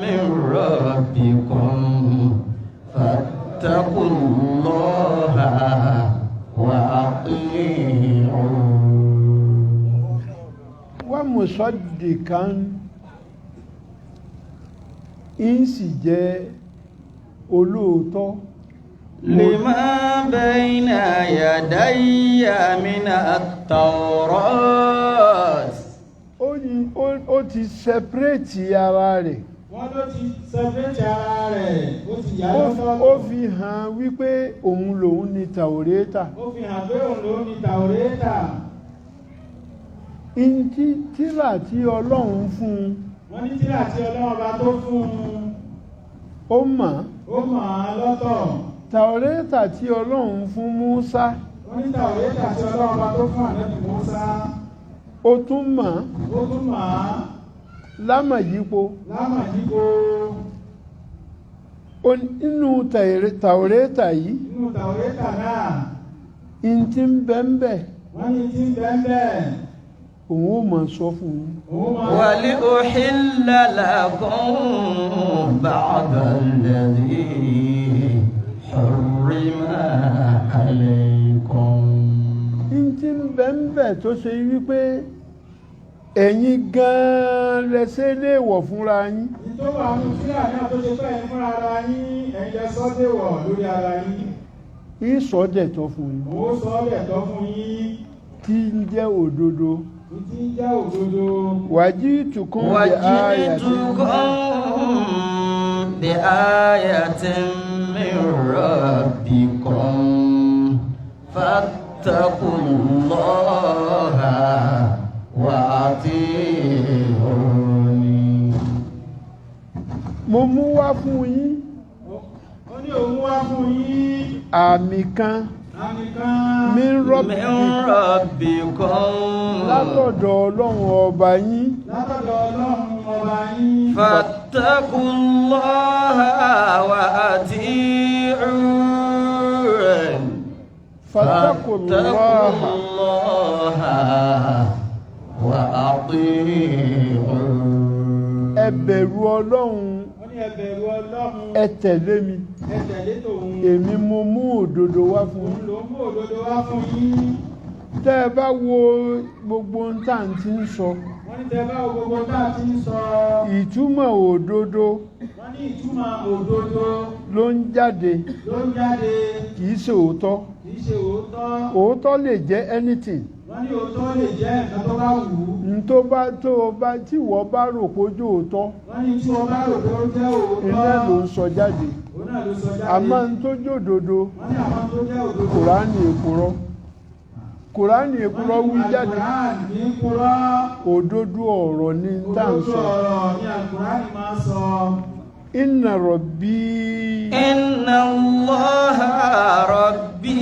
من ربكم فاتقوا الله وأطيعون. Wa musaddiqan, ń sì jẹ́ olóòótọ́. لما بين يدي من التوراة. Ó ní ó ti separate ara rẹ̀. Wọ́n ló ti separate ara rẹ̀, ó ti yà Ó lọ́tọ̀ọ̀tọ̀. ó fi hàn wípé òun lòun ni Tàórẹ́tà. Ó fi hàn pé òun ló ní Tàórẹ́tà. Ntí tírà tí Ọlọ́run fún un, Wọ́n ní tírà tí Ọlọ́run ọba tó fún un, ó mọ̀. ó mọ̀ ọ́n lọ́tọ̀. Tàórẹ́tà tí Ọlọ́run fún Músá, Wọ́n ní Tàórẹ́tà tí Ọlọ́run ọba tó fún ànábì Músá, ó tún mọ̀ ó tún mọ̀ ọ́n lámàyípo. lámàyípo. Nínú Tàórẹ́tà yìí, Nínú Tàórẹ́tà náà, ntí ń bẹ ń bẹ, wọ́n ní tí ń bẹ ń bẹ, òun ó mọ̀ sọ fún yín. òun máa ولأحل لكم بعض الذي حرم عليكم. Ntí ń bẹ ń bẹ tó ṣe wípé ẹ̀yin gan-an lẹ́sẹ̀ léèwọ̀ fúnra yín. Ní tó wà nínú tírà náà tó ṣe pé ẹ̀yin fúnra ara yín, ẹ̀yin lẹ sọ́ déwọ̀ lórí ara yín. Ìsọdẹ̀tọ̀ fún yín. Òun ó sọ ọ́ dẹ̀tọ́ fún yín. Tí ń jẹ́ òdodo. Ní tí ń jẹ́ òdodo. Wàjí tukùn bí àyà tí. وجئتكم بآية من ربكم فاتقوا الله وأطيعوني. Mo mú wá fún yín Ó ní òun wá fún yín àmì kan àmì kan min من rabbikum, ربكم látọ̀dọ̀ Ọlọ́run ọba yín. látọ̀dọ̀ Ọlọ́run ọba yín. فاتقوا الله وأطيعون. Fattaqullaha. الله وأطيعون. Ẹ bẹ̀rù Ọlọ́run, Wọ́n ní ẹ bẹ̀rù Ọlọ́run, ẹ tẹ̀lé mi. ẹ tẹ̀lé tòun. Èmi mo mú òdodo wá fún Òun yín. ló mú òdodo wá fún yín. Tẹ́ ẹ bá wo gbogbo ohun tá à ń ti ń sọ, Wọ́n ní tẹ bá wo gbogbo tá a ti ń sọ, ìtumọ̀ òdodo wọ́n ní ìtumọ̀ òdodo ló ń jáde, ló ń jáde, kì í ṣe òótọ́. kì í ṣe òótọ́. Òótọ́ lè jẹ́ anything. Wọ́n ní òótọ́ lè jẹ́ nǹkan tó bá wù ú. N tó bá tó o bá tí wọ́n bá rò pójú òótọ́, Wọ́n ní tí wọ́n bá rò pé ó jẹ́ òótọ́, iná ló ń sọ jáde. òun náà ló sọ jáde. Àmọ́ n tó jòdodo, Wọ́n ní àwọn tó jẹ́ òdodo, Kùránì èkúrọ́. Kùránì èkúrọ́ wí jáde. Al-Qur'an ní kúrọ́. Òdodo ọ̀rọ̀ ní tá à ń Òdodo sọ. ọ̀rọ̀ ní Al-Qur'an máa sọ. Inna rabbi. Inna Allaha rabbi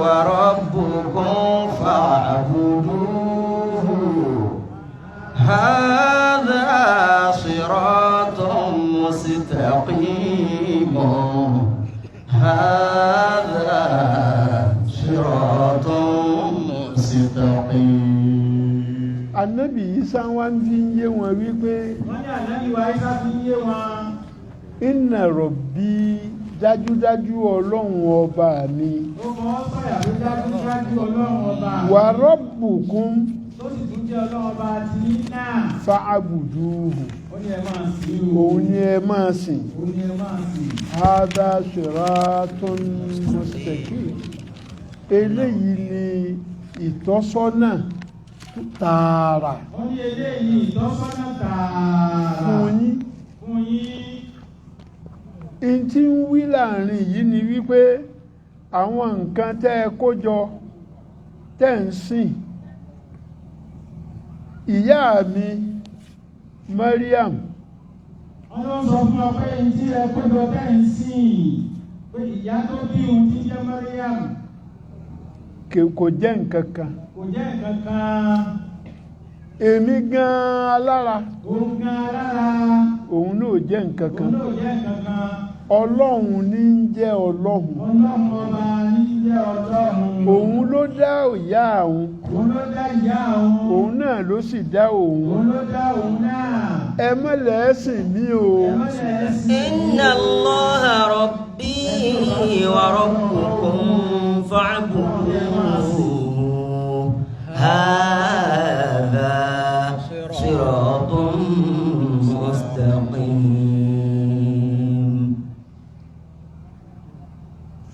wa rabbukum fa'buduhu. Hadha siratun mustaqim. Hadha siratun mustaqim. Ànábì Ìsá wá ń fi ń yé wọn wípé Wọ́n ní Ànábì wa Ìsá fi ń yé wọn. Inna rabbi, dájúdájú Ọlọ́run ọba mi. Ó fọwọ́ sọ̀yà pé dájúdájú Ọlọ́run ọba. Wa rabbukum Tó sì tún jẹ́ Ọlọ́run ọba ti yín náà. fa'buduhu. Ó ní ẹ máa sìn o. Òun ni ẹ máa sìn. Òun ni ẹ máa sìn. Hadha siratun mustaqim. Eléyìí ni ìtọ́sọ́nà tààrà Ó ní eléyìí ìtọ́sọ́nà tààrà fún yín. fún yín. In tí ń wí láàrin yìí ni wípé àwọn nǹkan tẹ́ ẹ kó jọ tẹ́ ń sìn, ìyá mi Mariam, Wọ́n ló ń sọ fún ọ pé ní tí ẹ kójọ tẹ́ ń sìn, pé ìyá tó bí òun ti jẹ́ Mariam kò jẹ́ nǹkan kan. Kò jẹ́ nǹkan kan. Èmi gan-an alára, Òun gan alára, òun náà jẹ́ nǹkan òun kan. náà jẹ́ nǹkan kan. Ọlọ́run ní ń jẹ́ Ọlọ́run. Ọlọ́run ọba ní jẹ́ Ọlọ́run. Òun ló dá ìyá òun. Òun ló dá ìyá òun. Òun náà ló sì dá òun. Òun ló dá òun náà. Ẹ mọ̀lẹ́ ẹ̀sìn mi o. Ẹ má lẹ̀ ẹ́ sìn. إن الله ربي وربكم فاعبدوه هذا صراط مستقيم.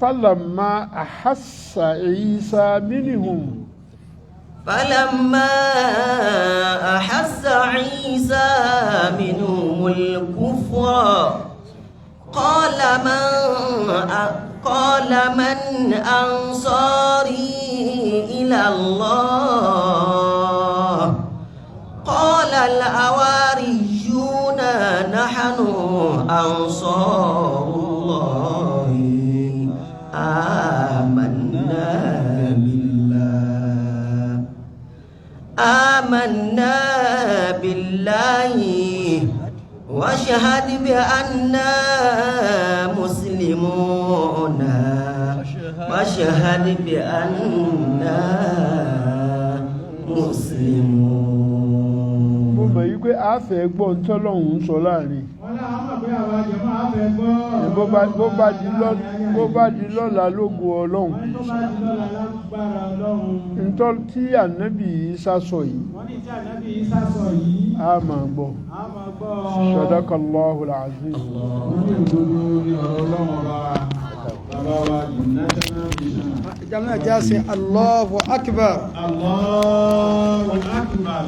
Falamma ahassa Isa minhum. فلما أحس عيسى منهم الكفر قال من أنصاري إلى الله؟ قال الحواريون نحن أنصار الله آمنا بالله، آمنا بالله واشهد بأننا مسلمون، واشهد بأننا مسلمون. Mo mọ̀ yí pé a fẹ́ gbọ́ ń tọ́lọ́hún ń sọ láàrin. Wọ́n láwọn mọ̀ pé àwọn àjẹmọ́ á fẹ́ gbọ́. Bó bá di lọ́la lógo Ọlọ́run. Wọ́n ní tó bá di lọ́la lágbára Ọlọ́run. Ntọ́ tí Ànábì Ìsá sọ yìí, Wọ́n ní tí Ànábì Ìsá sọ yìí, a máa gbọ́. a máa gbọ́. Sadaqallahu al-azim. Wọ́n ní òdodo ní ọ̀rọ̀ Ọlọ́run ọba. Bàbá wa the National Vision. Jama'a jásí Allahu Akbar. Allahu Akbar.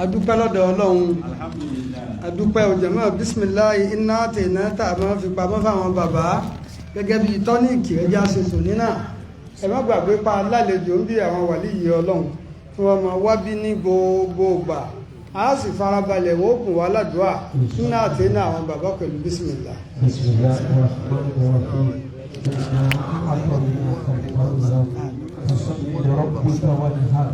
Adúpẹ́ lọ́dọ̀ Ọlọ́run. Alhamdulillah. Adúpẹ́ òjàmọ́ bisimilahi iná tèèná tá a máa fi pamọ́ fáwọn bàbá gẹ́gẹ́ bí tọ́níìkì ẹja ṣe tò nínà. Ẹ má gbàgbé pa alálejò ń bí àwọn wàlíyìí Ọlọ́run tí wọ́n máa wá bí ní gbogbo ìgbà. A sì farabalẹ̀ wọ́n kùn wá ládùúà iná tèèná àwọn bàbá pẹ̀lú bisimilah. بسم الله الرحمن الرحيم. إنا أعطيناك الكوثر فصل لربك وانحر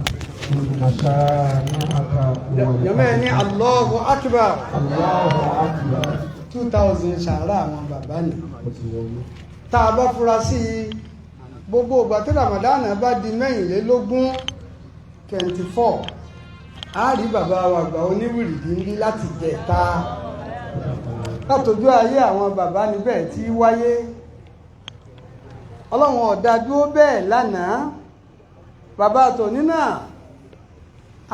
إن شانئك هو Jàmọ́ ẹ ní الأبتر. Allahu Akbar. الله أكبر. 2000 sàárà àwọn bàbá ni. Tá a bá fura sí i, gbogbo ìgbà tí Ramadan bá di 24, a rí bàbá wa àgbà oníwìrìdì ń bí láti jẹta látọjú ayé àwọn bàbá níbẹ̀ tí wáyé. Ọlọ́run ọ̀dà dúró bẹ́ẹ̀ lánàá. Bàbá tòní náà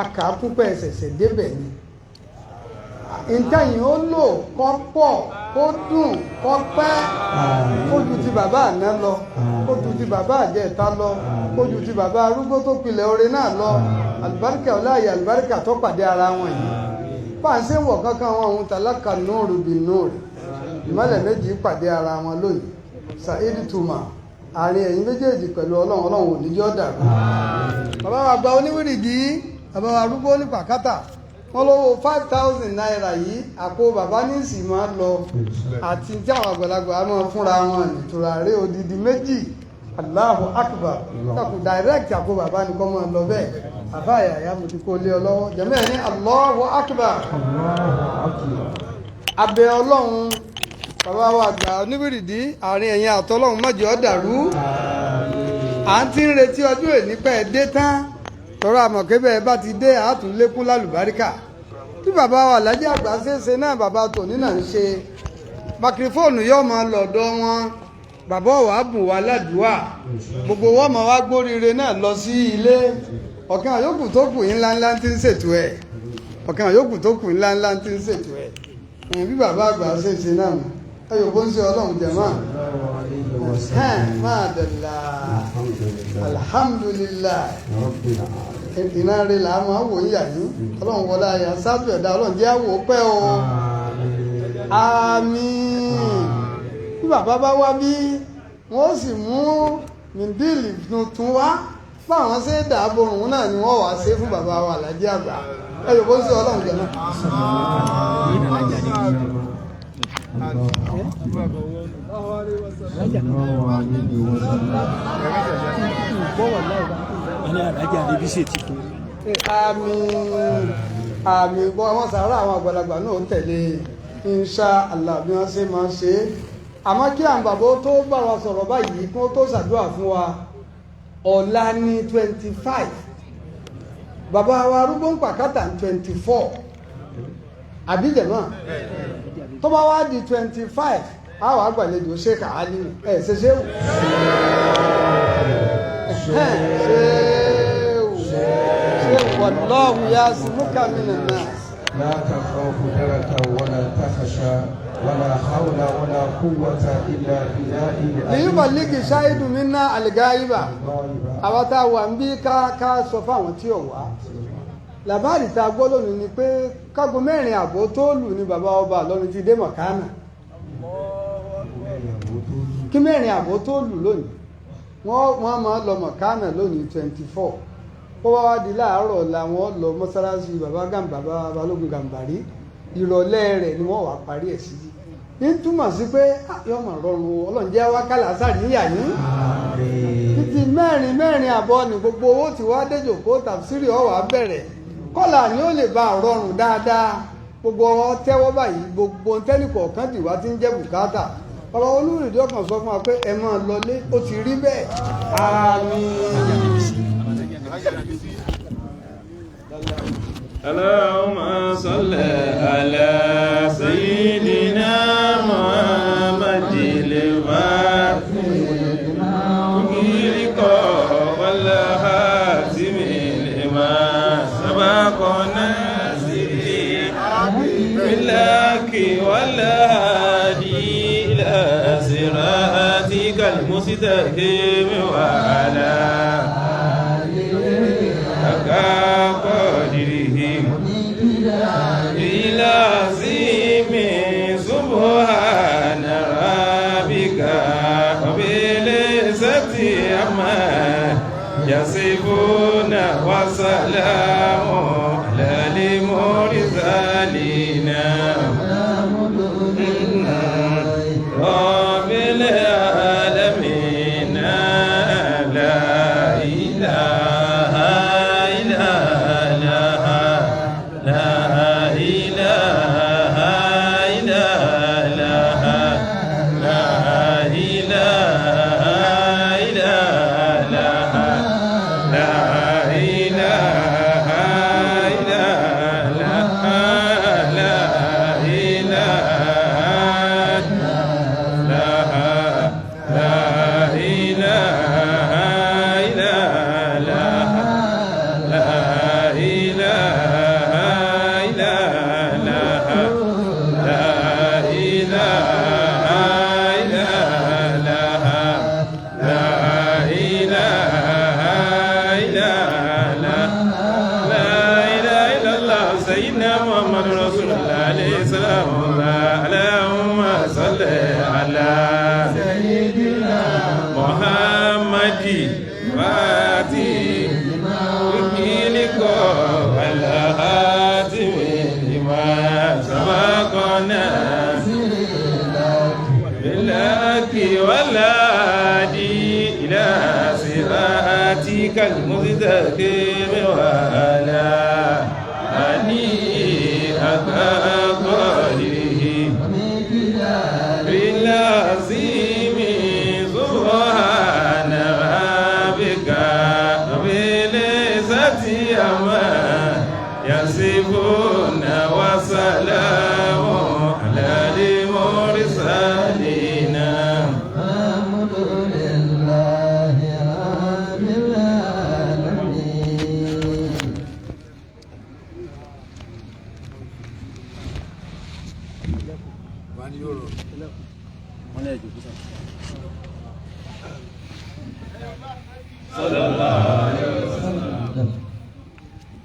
àkàkúpẹ́ ṣẹ̀ṣẹ̀ débẹ̀ ni ìtẹ̀yìn ó lò kọ́ pọ̀ kó dùn kó pẹ́, kó ju ti bàbá àná lọ, kó ju ti bàbá àjẹta lọ, kó ju ti bàbá arúgbó tó pilẹ̀ oore náà lọ. Àlùbáríkà ọláyè, àlùbáríkà tó pàdé ara wọn yìí pàṣẹ wọ̀ kankan wọn òun tàlákà nóòrù bí nóòrù, ìmọ̀lẹ̀ méjì pàdé ara wọn lónìí. Saheed Tuma. Àárín ẹ̀yin méjèèjì pẹ̀lú Ọlọ́run, Ọlọ́run ò ní jọ́ dàrú. Bàbá wa gba oníwìrìdì, bàbá wa arúgbó ní pàkátà, wọ́n lówó 5,000 naira yìí, àpò bàbá ní ìsìn máa ń lọ àti tí àwọn àgbàlagbà máa fúnra wọn nítura rí odidi méjì. Allahu Akbar. Takù direct àpò bàbá ni kò máa lọ bẹ́ẹ̀. Àbá àyàyà mo ti kó lé ọ lọ́wọ́. Jẹ̀mọ́ ẹ̀ ní Allahu Akbar. Abẹ Ọlọ́run, bàbá wa àgbà oníwìrìdì, àárín ẹ̀yin àtọlọ́run má jẹ́ ó dàrú. À ń ti ń retí ọjọ́ èní pẹ́ dé tán, tọ́rọ àmọ̀ pé bẹ́ẹ̀ bá ti dé àátún lékún lálùbáríkà. Tí bàbá wa Alhaji àgbà ṣeéṣe náà, bàbá tòní náà ń ṣe makirifóònù yóò máa lọ́dọ̀ wọn. Bàbá wa bùn wá ládùúà, gbogbo wọn máa wá gbóríire náà lọ sí ilé. Ọ̀kan àyókù tó kù ńláńlá ti ń ṣètò ẹ̀, ọ̀kan àyókù tó kù ńláńlá ti ń ṣètò ẹ̀. Bí bàbá àgbà ṣeéṣe náà ẹ̀yọ̀ bó ń ṣe Ọlọ́run jẹ̀mọ́ máa dẹ̀là. Alhamdulillah, ìná rẹ̀ là á máa wò ń yà yín. Ọlọ́run wọlé àyà sáájú ẹ̀dá, Ọlọ́run jẹ́ àwò pẹ́ o. Àmín. Bí bàbá bá wá bí wọ́n sì mú mìndíìlì tuntun wá, báwọn ṣe dààbò òun náà ni wọ́n wá ṣe fún bàbá wa Alhaji àgbà. Ẹ̀yọ̀ bó ń ṣe Ọlọ́run jẹ náà. Àmín, àmín. Gbọ́ àwọn sàárà àwọn àgbàlagbà náà tẹ̀lé insha Allah bí wọ́n ṣe máa ṣe é. Àmọ́ kí àwọn bàbá tó bá wa sọ̀rọ̀ báyìí, kí wọ́n tó ṣàdúrà fún wa, ọ̀la ní 25, bàbá wa arúgbó ń pàkátà ní 24, àbí jẹ̀mọ́ tó bá wá di 25, a wà gbàlejò Sheikh Ali ẹ̀ ṣe ṣéwù ṣéwù ṣéwù wallahu yasimuka minan nas. لا تخاف دركا ولا تخشى ولا حول ولا قوة إلا بالله. Liyuballighi shahidu minna al-ghaiba. Àwọn tá a wà ń bí ká sọ fáwọn tí ò wá. Làbáàrì tá a gbọ́ lónìí ni pé kágo 4:30 tó lù ní bàbá ọba lọ́run ti dé mọ̀kánà. Kí 4:30 tó lù lónìí, wọ́n máa lọ mọ̀kánà lónìí 24. Bó bá wá di láàárọ̀ làwọn lọ mọ́sálásí bàbá gàmbà Balógun Gàmbàrí. Ìrọ̀lẹ́ rẹ̀ ni wọ́n wà parí ẹ̀ sí. Ní túmọ̀ sí pé yóò máa rọrùn. Ọlọ́run jẹ́ wákàlà sàríyà yín. Títí 4:30 ní gbogbo owó tí wàá déjò kó tàbísírì ọ̀wà bẹ̀rẹ̀. Kọ́là ni ó lè bá rọrùn dáadáa. Gbogbo ọwọ́ tẹ́wọ́ báyìí, gbogbo tẹ́nìkọ̀ọ̀kan dìwá ti ń jẹ́ bùkátà. Bàbá olúrìndí ọkàn sọ fún wa pé ẹ máa lọlé, ó ti rí bẹ́ẹ̀. Àmín. اللهم صل على سيدنا محمد الفاتح والخاتم لما سبق ناصر بالله والهادي إلى صراطك المستقيم وعلى قدره العظيم. سبحان ربك رب العزة عما يصفون وسلام على المرسلين رب العالمين. لا إله إلا الله، لا إله إلا الله، لا إله إلا الله، لا إله إلا الله، لا فاتي لك والهاتم لما سبقنا بالله والهادي إلى صراطك المستقيم وعلى آله حق قدره بالعظيم. سبحان ربك رب العزة عما يصفون وسلام على المرسلين. الحمد لله رب العالمين.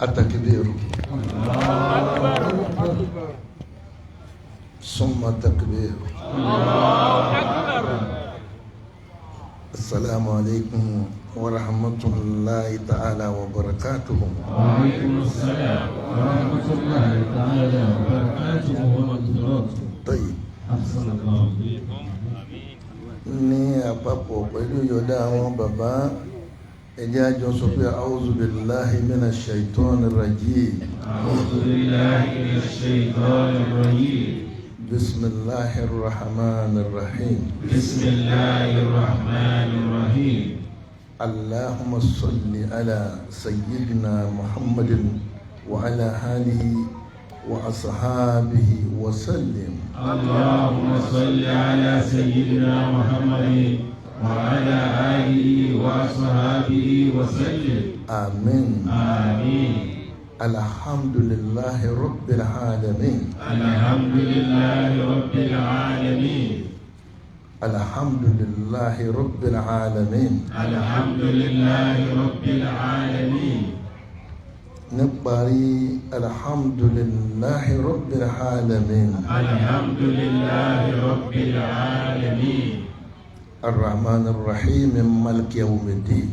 التكبير ثم التكبير. السلام عليكم ورحمة الله تعالى وبركاته. وعليكم السلام ورحمة الله تعالى وبركاته ومغفرته. طيب. أحسن الله إليكم. Ní àpapọ̀ pẹ̀lú ìyọ̀dá àwọn bàbá, ẹ jẹ́ a jọ sọ pé أعوذ بالله من الشيطان الرجيم. أعوذ بالله من الشيطان الرجيم. بسم الله الرحمن الرحيم. بسم الله الرحمن الرحيم. اللهم صل على سيدنا محمد وعلى آله وأصحابه وسلم. اللهم صل على سيدنا محمد وعلى آله وأصحابه وسلم. آمين. آمين. الحمد لله رب العالمين. الحمد لله رب العالمين. الحمد لله رب العالمين. الحمد لله رب العالمين. Níparí, الحمد لله رب العالمين. الحمد لله رب العالمين. الرحمن الرحيم مالك يوم الدين.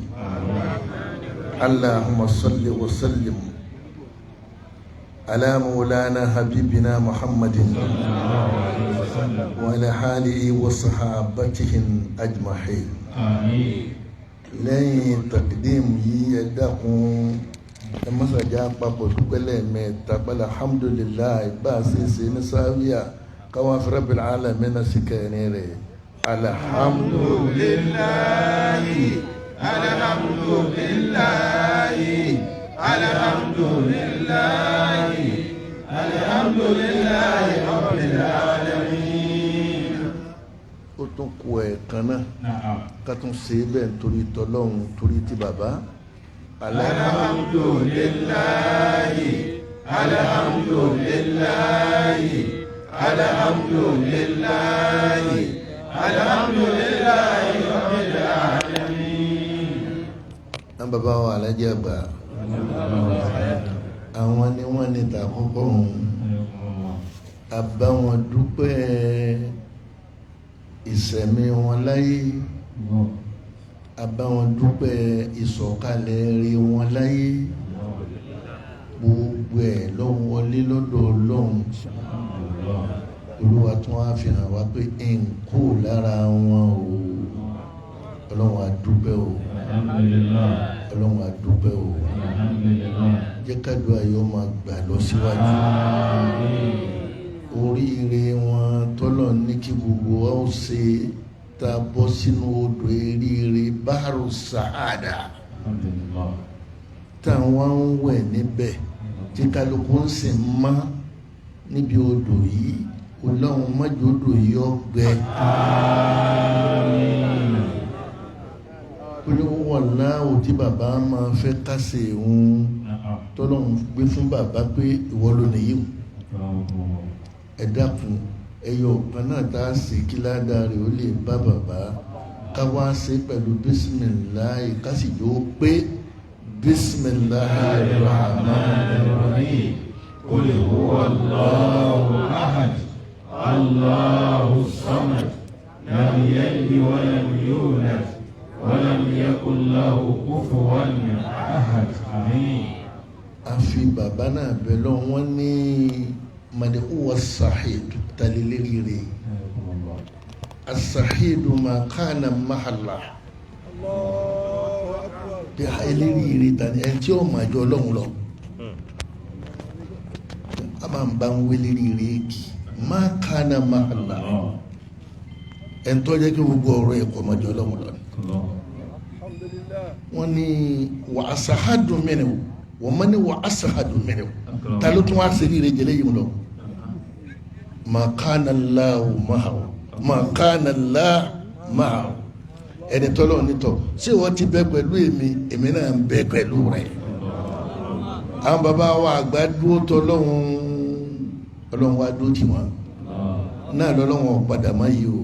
اللهم صل وسلم على مولانا حبيبنا محمد وعلى آله وصحابته أجمعين. آمين. Lẹ́yìn تقديم yìí, ẹ dákun, ẹ mọ́sàájá papọ̀ dúpẹ́ lẹ́ẹ̀mẹ́ta pẹ̀lú alhamdulillahi bá a ṣe ṣe ní sáwíà káwọn fi رب العالمين sí kẹrin rẹ̀. Alhamdulillahi, alhamdulillahi, alhamdulillahi, alhamdulillahi rabbil alamin. Ó tún kù ẹ̀ẹ̀kan náà. نعم. Ká tún ṣe é bẹ́ẹ̀ nítorí tọlọ́hun, torí ti bàbá. Alhamdulillahi, alhamdulillahi, alhamdulillahi, alhamdulillahi rabbil alamin. Náà bàbá wa alájẹ àgbà, àwọn ni wọ́n ní tàkọ́kọ́ òun a bá wọn dúpẹ́ ìṣẹ̀mí wọn láyé, a bá wọn dúpẹ́ ìsọ̀kalẹ̀ rí wọn láyé, gbogbo ẹ̀ ló wọlé lọ́dọ̀ Ọlọ́run. Olúwa tún wá fi hàn wá pé n kò lára wọn o. Ọlọ́run, a dúpẹ́ o. Alhamdulillah. Ọlọ́run, a dúpẹ́ o. Alhamdulillah. Jẹ́ kádùá yóò máa gbà lọ síwájú. Àmín. Oríire wọn tọ́lọ̀ ní kí gbogbo wa ó ṣe tá a bọ́ sínú odò eríire بحر السعادة Alhamdulillah. táwọn ń wẹ̀ níbẹ̀, tí kálukú ń sì mọ́ níbi odò yìí. Ọlọ́run, mọ́jọ́ odò yìí ó gbẹ. Àmín. Olówó wọ̀láwò tí bàbá máa fẹ́ kásẹ̀ òun Na'am. tọ́lọ́run gbé fún bàbá pé ìwọ ló nìyí o. Ẹ dákun, ẹyọ kan náà tá a sì kí ládàá rẹ̀ ó lè bá bàbá, ká wá ṣe pẹ̀lú bísímìláì, ká sì yóò pé بسم الله الرحمن الرحيم. قل هو الله أحد الله الصمد لم يلد ولم يولد. ولم يكن له كفوا أحد. آمين. A fi bàbá náà bẹ̀ lọ, wọ́n ní mani huwa sahid talilérire asahidu ma kana mahala bí eléríire tani ẹni tí ó máa jọ Ọlọ́run lọ a máa ń bá ń wé léríire kì ma kana mahala ẹni tó jẹ́ kí gbogbo ọ̀rọ̀ ẹ̀kọ́ máa jọ Ọlọ́run lọ ni. Wọ́n ní wà asahadu minhu wọ́n mọ́ ní wà asahadu minhu ta ló tún wá sí ríire jẹlé yìí lọ ma kana Allahu ma'ahu ma kana Allahu ma'ahu ẹni tọ́lọ́ nítọ̀ ṣé wọ́n ti bẹ pẹ̀lú èmi, èmi náà ń bẹ pẹ̀lú rẹ̀. Àwọn bàbá wa àgbà dúró tọ́lọ́hún, Ọlọ́run wa dúró tì wọ́n náà lọ́lọ́run ọ̀padà má yìí o.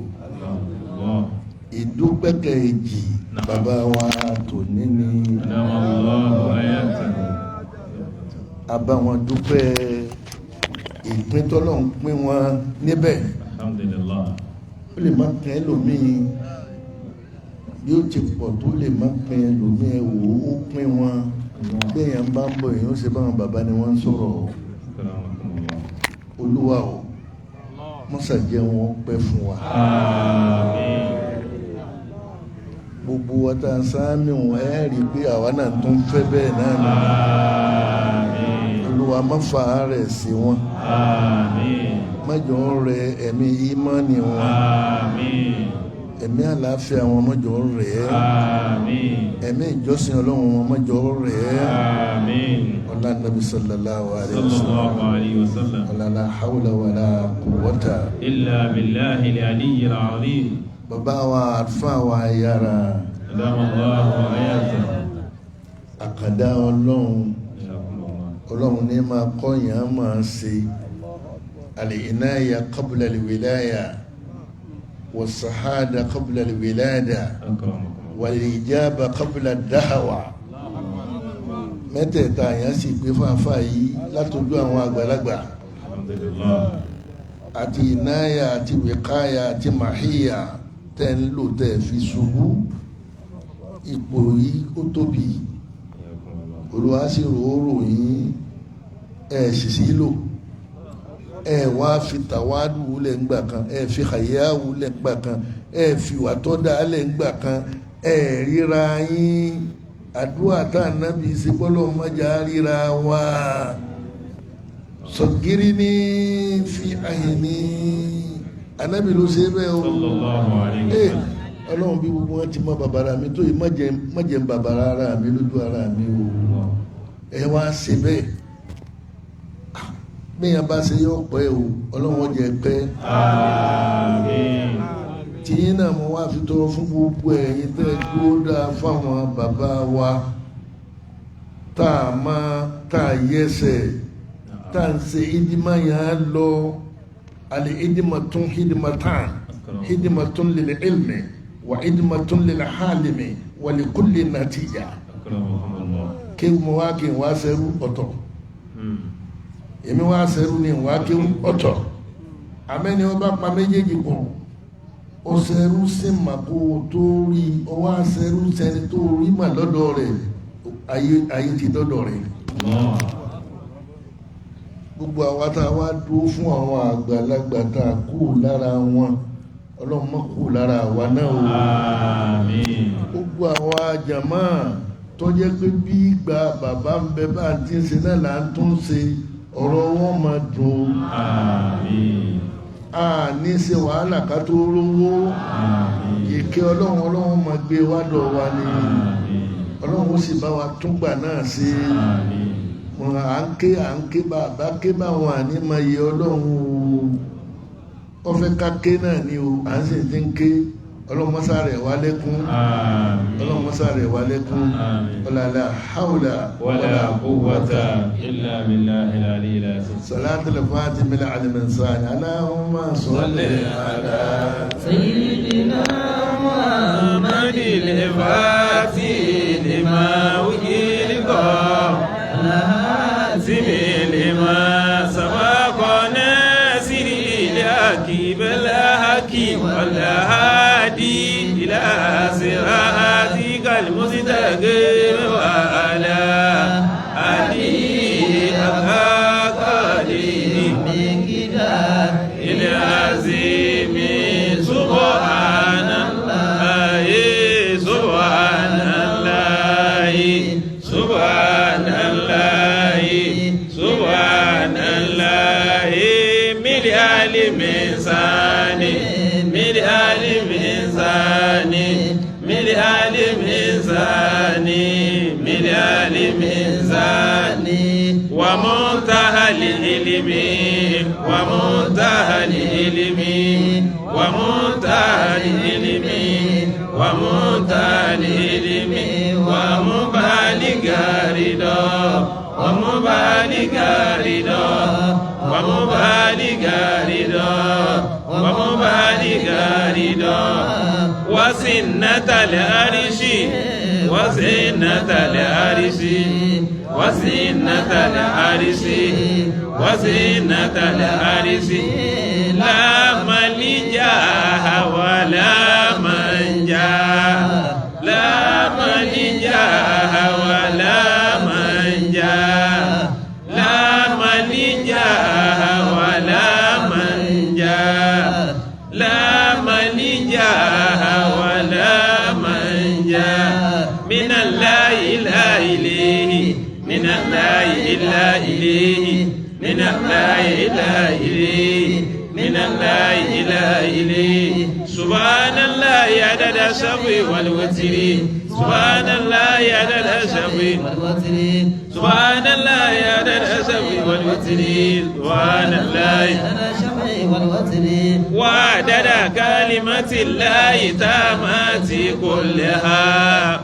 Ìdúpẹ́kẹ̀ èjì bàbá wa tòní ni a bá wọn dúpẹ́ ìpín tọ́lọ́run pín wọn níbẹ̀. Alhamdulillah. Ó lè má pín ẹlòmíì bí ó ti pọ̀ tó, lè má pín ẹlòmíì. Ẹ wò ó pín wọn béèyàn bá ń bọ̀, èèyàn ó ṣe báwọn bàbá ni wọ́n ń sọ̀rọ̀. Olúwa o, mọ́sà jẹ́ wọn pẹ́ fún wa. Àmín. Gbogbo wa tá a sáámi wọn, ẹ rí i pé àwa náà tún fẹ́ bẹ́ẹ̀ náà ni. Àmín. Olúwa má fa àárẹ̀ sí wọn. Àmín. Má jọ̀ọ́ rẹ ẹ̀mí ìmánì wọn. Àmín. Ẹ̀mí àlàáfíà wọn, má jọ̀ọ́ rẹ̀ ẹ́. Àmín. Ẹ̀mí ìjọsìn Ọlọ́run wọn, má jọ̀ọ́ rẹ̀ ẹ́. Àmín. Ọlá nàbí sallallahu alayhi wa sallam. Sallallahu alayhi wa sallam. Ọlá la hawla wala quwwata illa billahi al-aliyyil azim. Bàbá wa, àlùfáà wa yára. Adama Allahu hayatahu. Àkàndá Ọlọ́run, Ọlọ́run ní máa kọ́yàn máa ṣe al-inaya qabla al-wilaya was-sahada qabla al-wilada wal-ijaba qabla ad-da'wa. Mẹ́tẹ̀ẹ̀ta àyàn sì pé fáfá yìí látọjú àwọn àgbàlagbà. Alhamdulillah. Àti ìnáyà àti wìkáyà àti màhíyà tẹ́ ń lò tẹ́ fi ṣubú ipò yìí, ó tóbi. Olúwa sì ròórò yín, ẹ sì sí lò, ẹ wá fi tàwádù wúlẹ̀ ńgbà kan, ẹ fi àyà wúlẹ̀ ńgbà kan, ẹ fi wà tọ́ da lẹ̀ ńgbà kan, ẹ ríra yín. Àdúrà tá a nábì ṣe bọ́lọ̀ mọ́jà ríra wa sọ̀gírí ní fi àyè ní anábì ló ṣe bẹ́ẹ̀ o. Sallallahu alayhi wa sallam. Ọlọ́run, bí gbogbo wọn ti mọ bàbàrà mi tó yìí, má jẹ́ ń bàbàrà ara mi lójú ara mi o. Ẹ wá ṣe bẹ́ẹ̀, bẹ́ẹ̀ bá ṣe yọ pẹ́ o, Ọlọ́run ó jẹ́ pẹ́. Àmín. Tìyín náà mo wá fi tọrọ fún gbogbo ẹ̀yin tẹ́ dúró dáa fáwọn bàbá wa, tá a máa tá a yẹsẹ̀ tá a ń ṣe ìdímọ̀ yẹn á lọ àlè ìdímọ̀ tún ìdímọ̀ tán ìdímọ̀ tún lil ilmi wà ìdímọ̀ tún lil halimi wà li kulli natija. Akramakumullah. Kí mo wá kí n wá sẹ́rú ọ̀tọ̀, èmi wá sẹ́rú ni wá kí n ọ̀tọ̀, àmẹ́ni wọ́n bá pa méjèèjì pọ̀, ó sẹ́rú sí mà kó o tó rí ọ wá sẹ́rú sẹ́ni tó rí mà lọ́dọ̀ rẹ̀, ayé ti dọ́dọ̀ rẹ̀. Allah. Gbogbo àwa tá a wá dúró fún àwọn àgbàlagbà tá a kú lára wọn, Ọlọ́run má kú lára àwa náà o. Àmín. Gbogbo àwa jàmá tó jẹ́ pé bí ìgbà bàbá ń bẹ bá ti ń ṣe náà là ń tún ṣe, ọ̀rọ̀ wọn máa dùn. Àmín. A ní ṣe wàhálà ká tó rówó. Àmín. Ìkẹ́ Ọlọ́run, Ọlọ́run máa gbé wádọ̀ wa ni. Àmín. Ọlọ́run ó sì bá wa túngbà náà ṣe. Àmín. Wọn à ń ké, à ń ké, bàbá ké báwọn àní máa yẹ Ọlọ́run o. Wọ́n fẹ́ ká ké náà ni o, à ń sì ti ń ké. Ọlọ́run mọ́sá rẹ̀ wá lẹ́kún. Àmín. Ọlọ́run mọ́sá rẹ̀ wá lẹ́kún. Àmín. Ọ̀làlà haúlà Wala quwwata illa billahi al-aliyyil azim. salatul fati min al-insani Allahumma salli ala سيدنا محمد الفاتح لما أغلق، الهاتم لما سبق، ناصر الحق بالحق، والهادي إلى صراط المستقيم وعلى آله حق قدره العظيم. سبحان الله سبحان الله سبحان الله سبحان الله ملء الميزان ملء الميزان ملء الميزان ملء الميزان ومنتهى العلم ومنتهى العلم ومنتهى العلم ومنتهى العلم ومبالغ رضا ومبالغ رضا ومبالغ رضا ومبالغ رضا وسنة العرش وسنة العرش وسنة العرش وسنة العرش لا ملجأ ولا منجا لا ملجأ ولا منجا لا ملجأ ولا منجا لا ملجأ ولا منجا من الله إلا إليه من الله إلا إليه من الله إلا إليه من الله إلا إليه. سبحان الله عدد الشفع والوتر سبحان الله عدد الشفع والوتر سبحان الله عدد الشفع والوتر سبحان الله عدد الشفع والوتر وعدد كلمة الله تامات كلها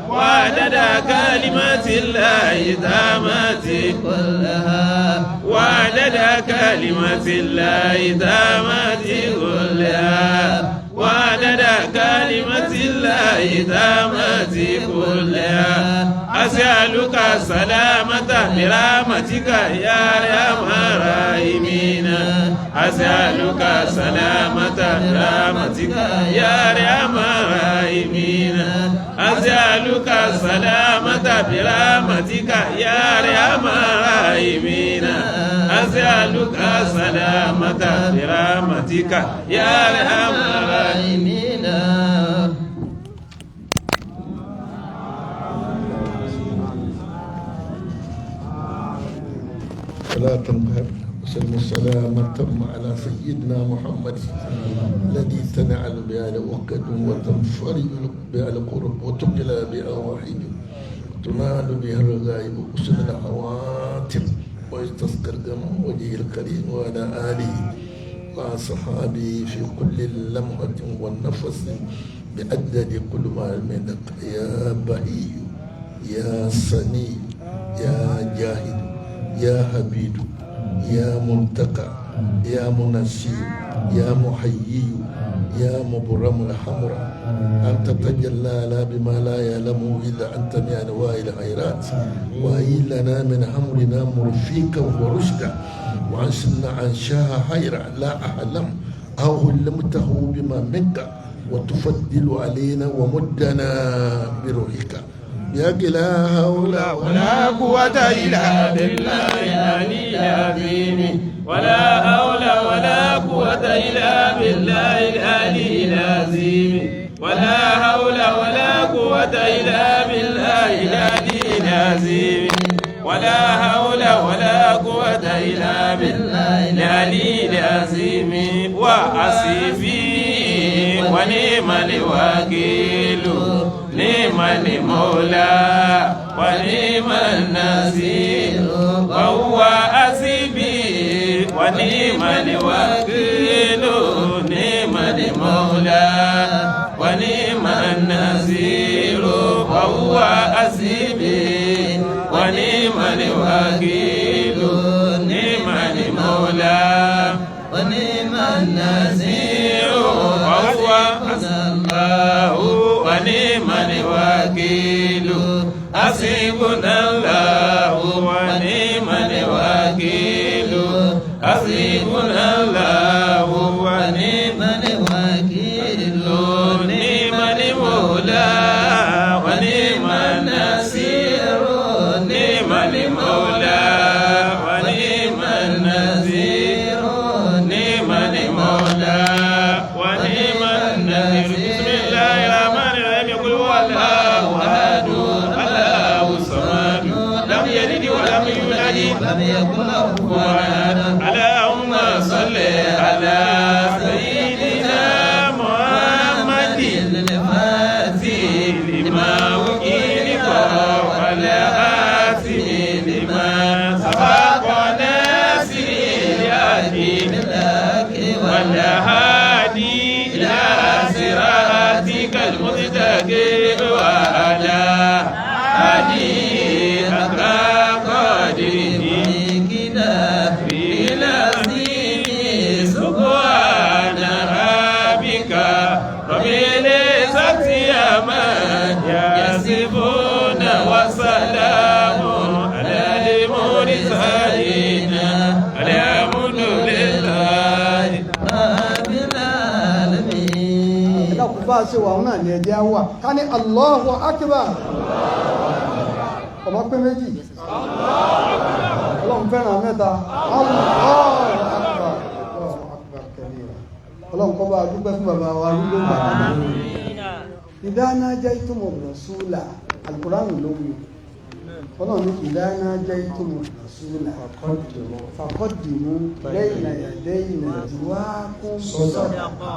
وعدد كلمة الله تامات كلها وعدد كلمة الله تامات كلها وعدد كلمة الله تامات كلها. أسألك السلامة برحمتك يا أرحم الراحمين أسألك السلامة برحمتك يا أرحم الراحمين أسألك السلامة برحمتك يا أرحم الراحمين أسألك السلامة برحمتك يا أرحم الراحمين. فلا تنقهر وسلم السلام تم على سيدنا محمد الذي تنعل بها العقد وتنفرج بها القرب وتقلى بها الوحيد وتنال بها الرغائب وحسن الخواتم ويستسقى القمر وجهه الكريم وعلى آله وصحابه في كل لمحة والنفس بعدد كل ما منك يا بهي يا سميع يا جاهد يا حبيب يا منتقى يا منسي يا محيي يا مبرم الحمراء أنت تجلى لا بما لا يعلمه إلا أنت من أنواع الخيرات وهي لنا من أمرنا مرفيقا ورشدا وعنشنا عنشاها خيرا لا أعلم أو علمته بما منك وتفضل علينا ومدنا بروحك يا لا حول ولا قوة إلا بالله العلي العظيم ولا حول ولا قوة إلا بالله العلي العظيم ولا حول ولا قوة إلا بالله العلي العظيم ولا حول ولا قوة إلا بالله العلي العظيم. وأسفي ونعم الوكيل نعم المولى ونعم النصير وهو حسبي ونعم الوكيل نعم المولى ونعم النصير وهو حسبي ونعم الوكيل نعم المولى ونعم النصير وهو الله ونعم الوكيل حسبنا الله ونعم الوكيل حسبنا الله ونعم الوكيل نعم المولى ونعم ولم يكن له كفوا أحد. اللهم صل على سيدنا محمد الفاتح لما أغلق والخاتم لما سبق ناصر الهدي بالحق والهادي إلى صراطك المستقيم وعلى آله حق قدره العظيم. سبحان ربك رب العزة عما يصفون وسلام على المرسلين الحمد لله رب العالمين. Ẹ dákun, bá a ṣe wà náà ní ẹjẹ́ á wà ká ní Allahu Akbar. Ọba pé méjì, Ọlọ́run fẹ́ràn mẹ́ta. Allahu Akbar, Allahu Akbar kabira. Ọlọ́run kọ́ bá a dúpẹ́ fún bàbá wa arúgbó bàbá. Idha najaytumur rasula, alukuraanu ló wí. Ọlọ́run ní idha najaytumur rasula faqaddimu bayna yaday najwakum sadaqa.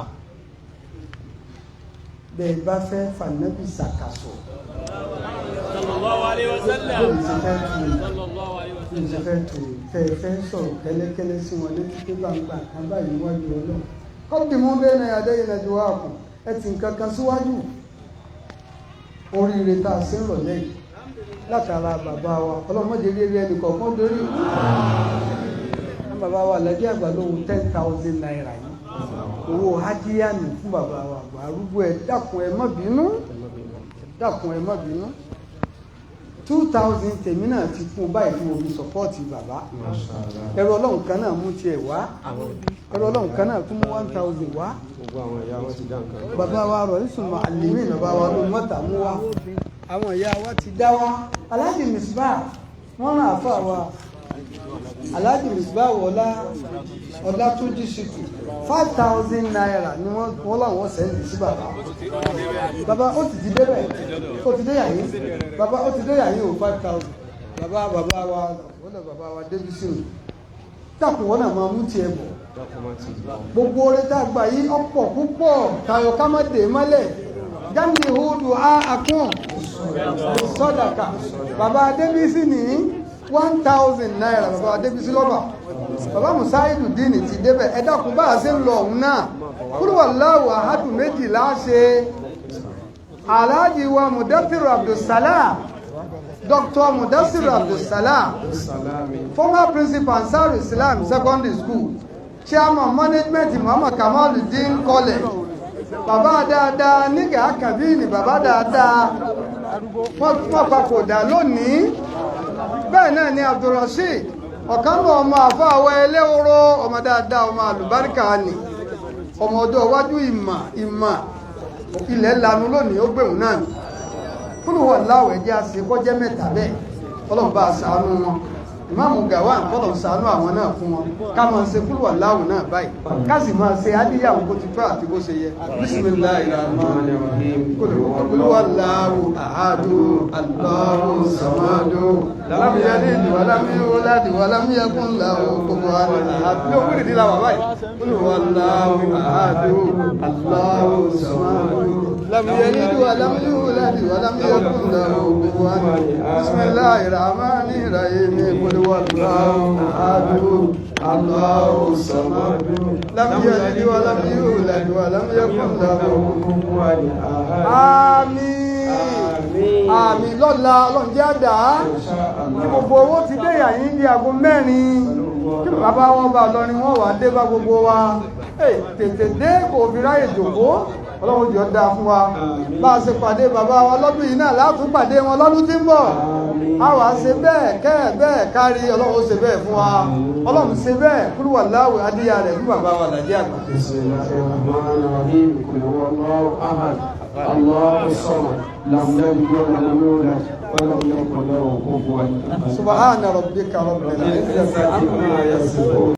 Bẹ́ẹ̀ bá fẹ́ fànẹ́bì sàkàsọ̀, bóyá ti fẹ́ tu, bóyá ti fẹ́ tu, fẹ́ fẹ́ sọ̀rọ̀ kẹ́lẹ́kẹ́lẹ́ sí wọn létí pé gbangba kan báyìí wájú Ọlọ́run, qaddimu bayna yaday najwakum, ẹ ti nǹkan kan síwájú. Oríire tá a ṣe ń rọ̀lẹ́ yìí látara bàbá wa, Ọlọ́run má jẹ́ rí ẹnì kọ̀ọ̀kan dorí bàbá wa lẹ́jọ́ àgbà lóhun 10,000 naira yìí, owó hádíyànù fún bàbá wa àgbà arúgbó. Ẹ dákun, ẹ má bínú, dákun, ẹ má bínú. 2,000 tèmi náà ti kún báyìí fún omi support bàbá. Ẹrọ Ọlọ́run kan náà mú tiẹ̀ wá, ẹrọ Ọlọ́run kan náà tún mú 1,000 wá. Bàbá wa rọ̀ nísùnmọ̀ àlèmí, bàbá wa ló mọ́ta mú wá, àwọn ìyá wa ti dá wá. Aláàjì Misbah, wọ́n rán àfà wa Aláàjì Misbah wọlá Ọlátúnjí Ṣítù, 5,000 naira ni wọ́n láwọn send sí bàbá. Bàbá, ó ti débẹ̀, ó ti dé yàyí. Bàbá, ó ti dé yàyí o, 5,000. Bàbá, bàbá wa wọ́n lọ, bàbá wa Débísì nù. Dákun, wọn náà máa mú tiẹ̀ bọ̀. Gbogbo orí tá a gbà yìí ọ̀pọ̀ púpọ̀, tayọ ká má dé mọ́lẹ̀. Jáde hudu a akún sọ́dàkà. Bàbá Débísì ní 1,000 naira, bàbá Débísì lọ́bà. Bàbá Musaidu Dini ti débẹ̀. Ẹ dákun, bá a ṣe ń lọ ọ̀hún náà, kúrò ahadu méjìlá ṣe. Alhaji wa Mudathiru Abdulsalam, Dr. Mudathiru Abdulsalam, former principal Ansar Islam Secondary School, chairman management Muhammad Kamaluddin College, bàbá dáadáa nígà kàbíìnì, bàbá dáadáa, wọ́n papòdà lónìí. Bẹ́ẹ̀ náà ni Abdulrasheed, ọ̀kan náà ọmọ àfáàwọ̀ ẹlẹ́wọ̀rọ̀, ọmọ dáadáa, ọmọ àlùbáríkà ni, ọmọ ọjọ́ iwájú. Ìmọ̀ ìmọ̀ ilẹ̀ lanu lónìí, ó gbẹ̀hùn náà ni. Kúlùwọ̀ láwẹ̀ jẹ́ àṣẹ kọjẹ́ mẹ́ta bẹ́ẹ̀. Ọlọ́run bá ṣàánú wọn. Ìmáàmù Gawan, kọ́lọ̀ ṣàánú àwọn náà fún wọn. Ká máa ṣe kúlùwọ̀ láwù náà báyìí, ká sì máa ṣe adíyàwó bó ti tó àti bó ṣe yẹ. Bismillahir rahmanir rahim. Kúlùwọ̀ láwù ahadu Allahu samadu lam yalid wa lam yulad wa lam yakun lahu kufuwan ahad. Ní òwúrì ní làwà báyìí. Kúlùwọ̀ láwù ahadu Allahu samadu lam yalid wa lam yulad wa lam yakun lahu kufuwan. Bismillahir rahmanir rahim. Qul huwallahu ahad Allahu samad lam yalid wa lam yulad wa lam yakun lahu kufuwan ahad. Àmín, àmín. Lọ́la, Ọlọ́run jẹ́ àdá kí gbogbo owó ti dé yàyín ní aago 4, kí bàbá wọn bá lọ ni wọ́n wà dé bá gbogbo wa. Tètè dé kò fi ráyè jòkó. Ọlọ́run jọ dáa fún wa. Bá a ṣe pàdé bàbá wa lọ́dún yìí náà látún pàdé wọn lọ́dún tí ń bọ̀. A wàá ṣe bẹ́ẹ̀ kẹ́ bẹ́ẹ̀ kárí. Ọlọ́run ó ṣe bẹ́ẹ̀ fún wa. Ọlọ́run ṣe bẹ́ẹ̀. Kúrúwà láwẹ̀ adíyà rẹ̀ fún bàbá wa làjẹ́ àgbà. Bismillahirrahmanirrahim. Qul huwallahu ahad. Allahu samad. Lam yalid wa lam yulad wa lam yakun lahu kufuwan ahad. Subhana rabbika rabbil izzati amma yasifun.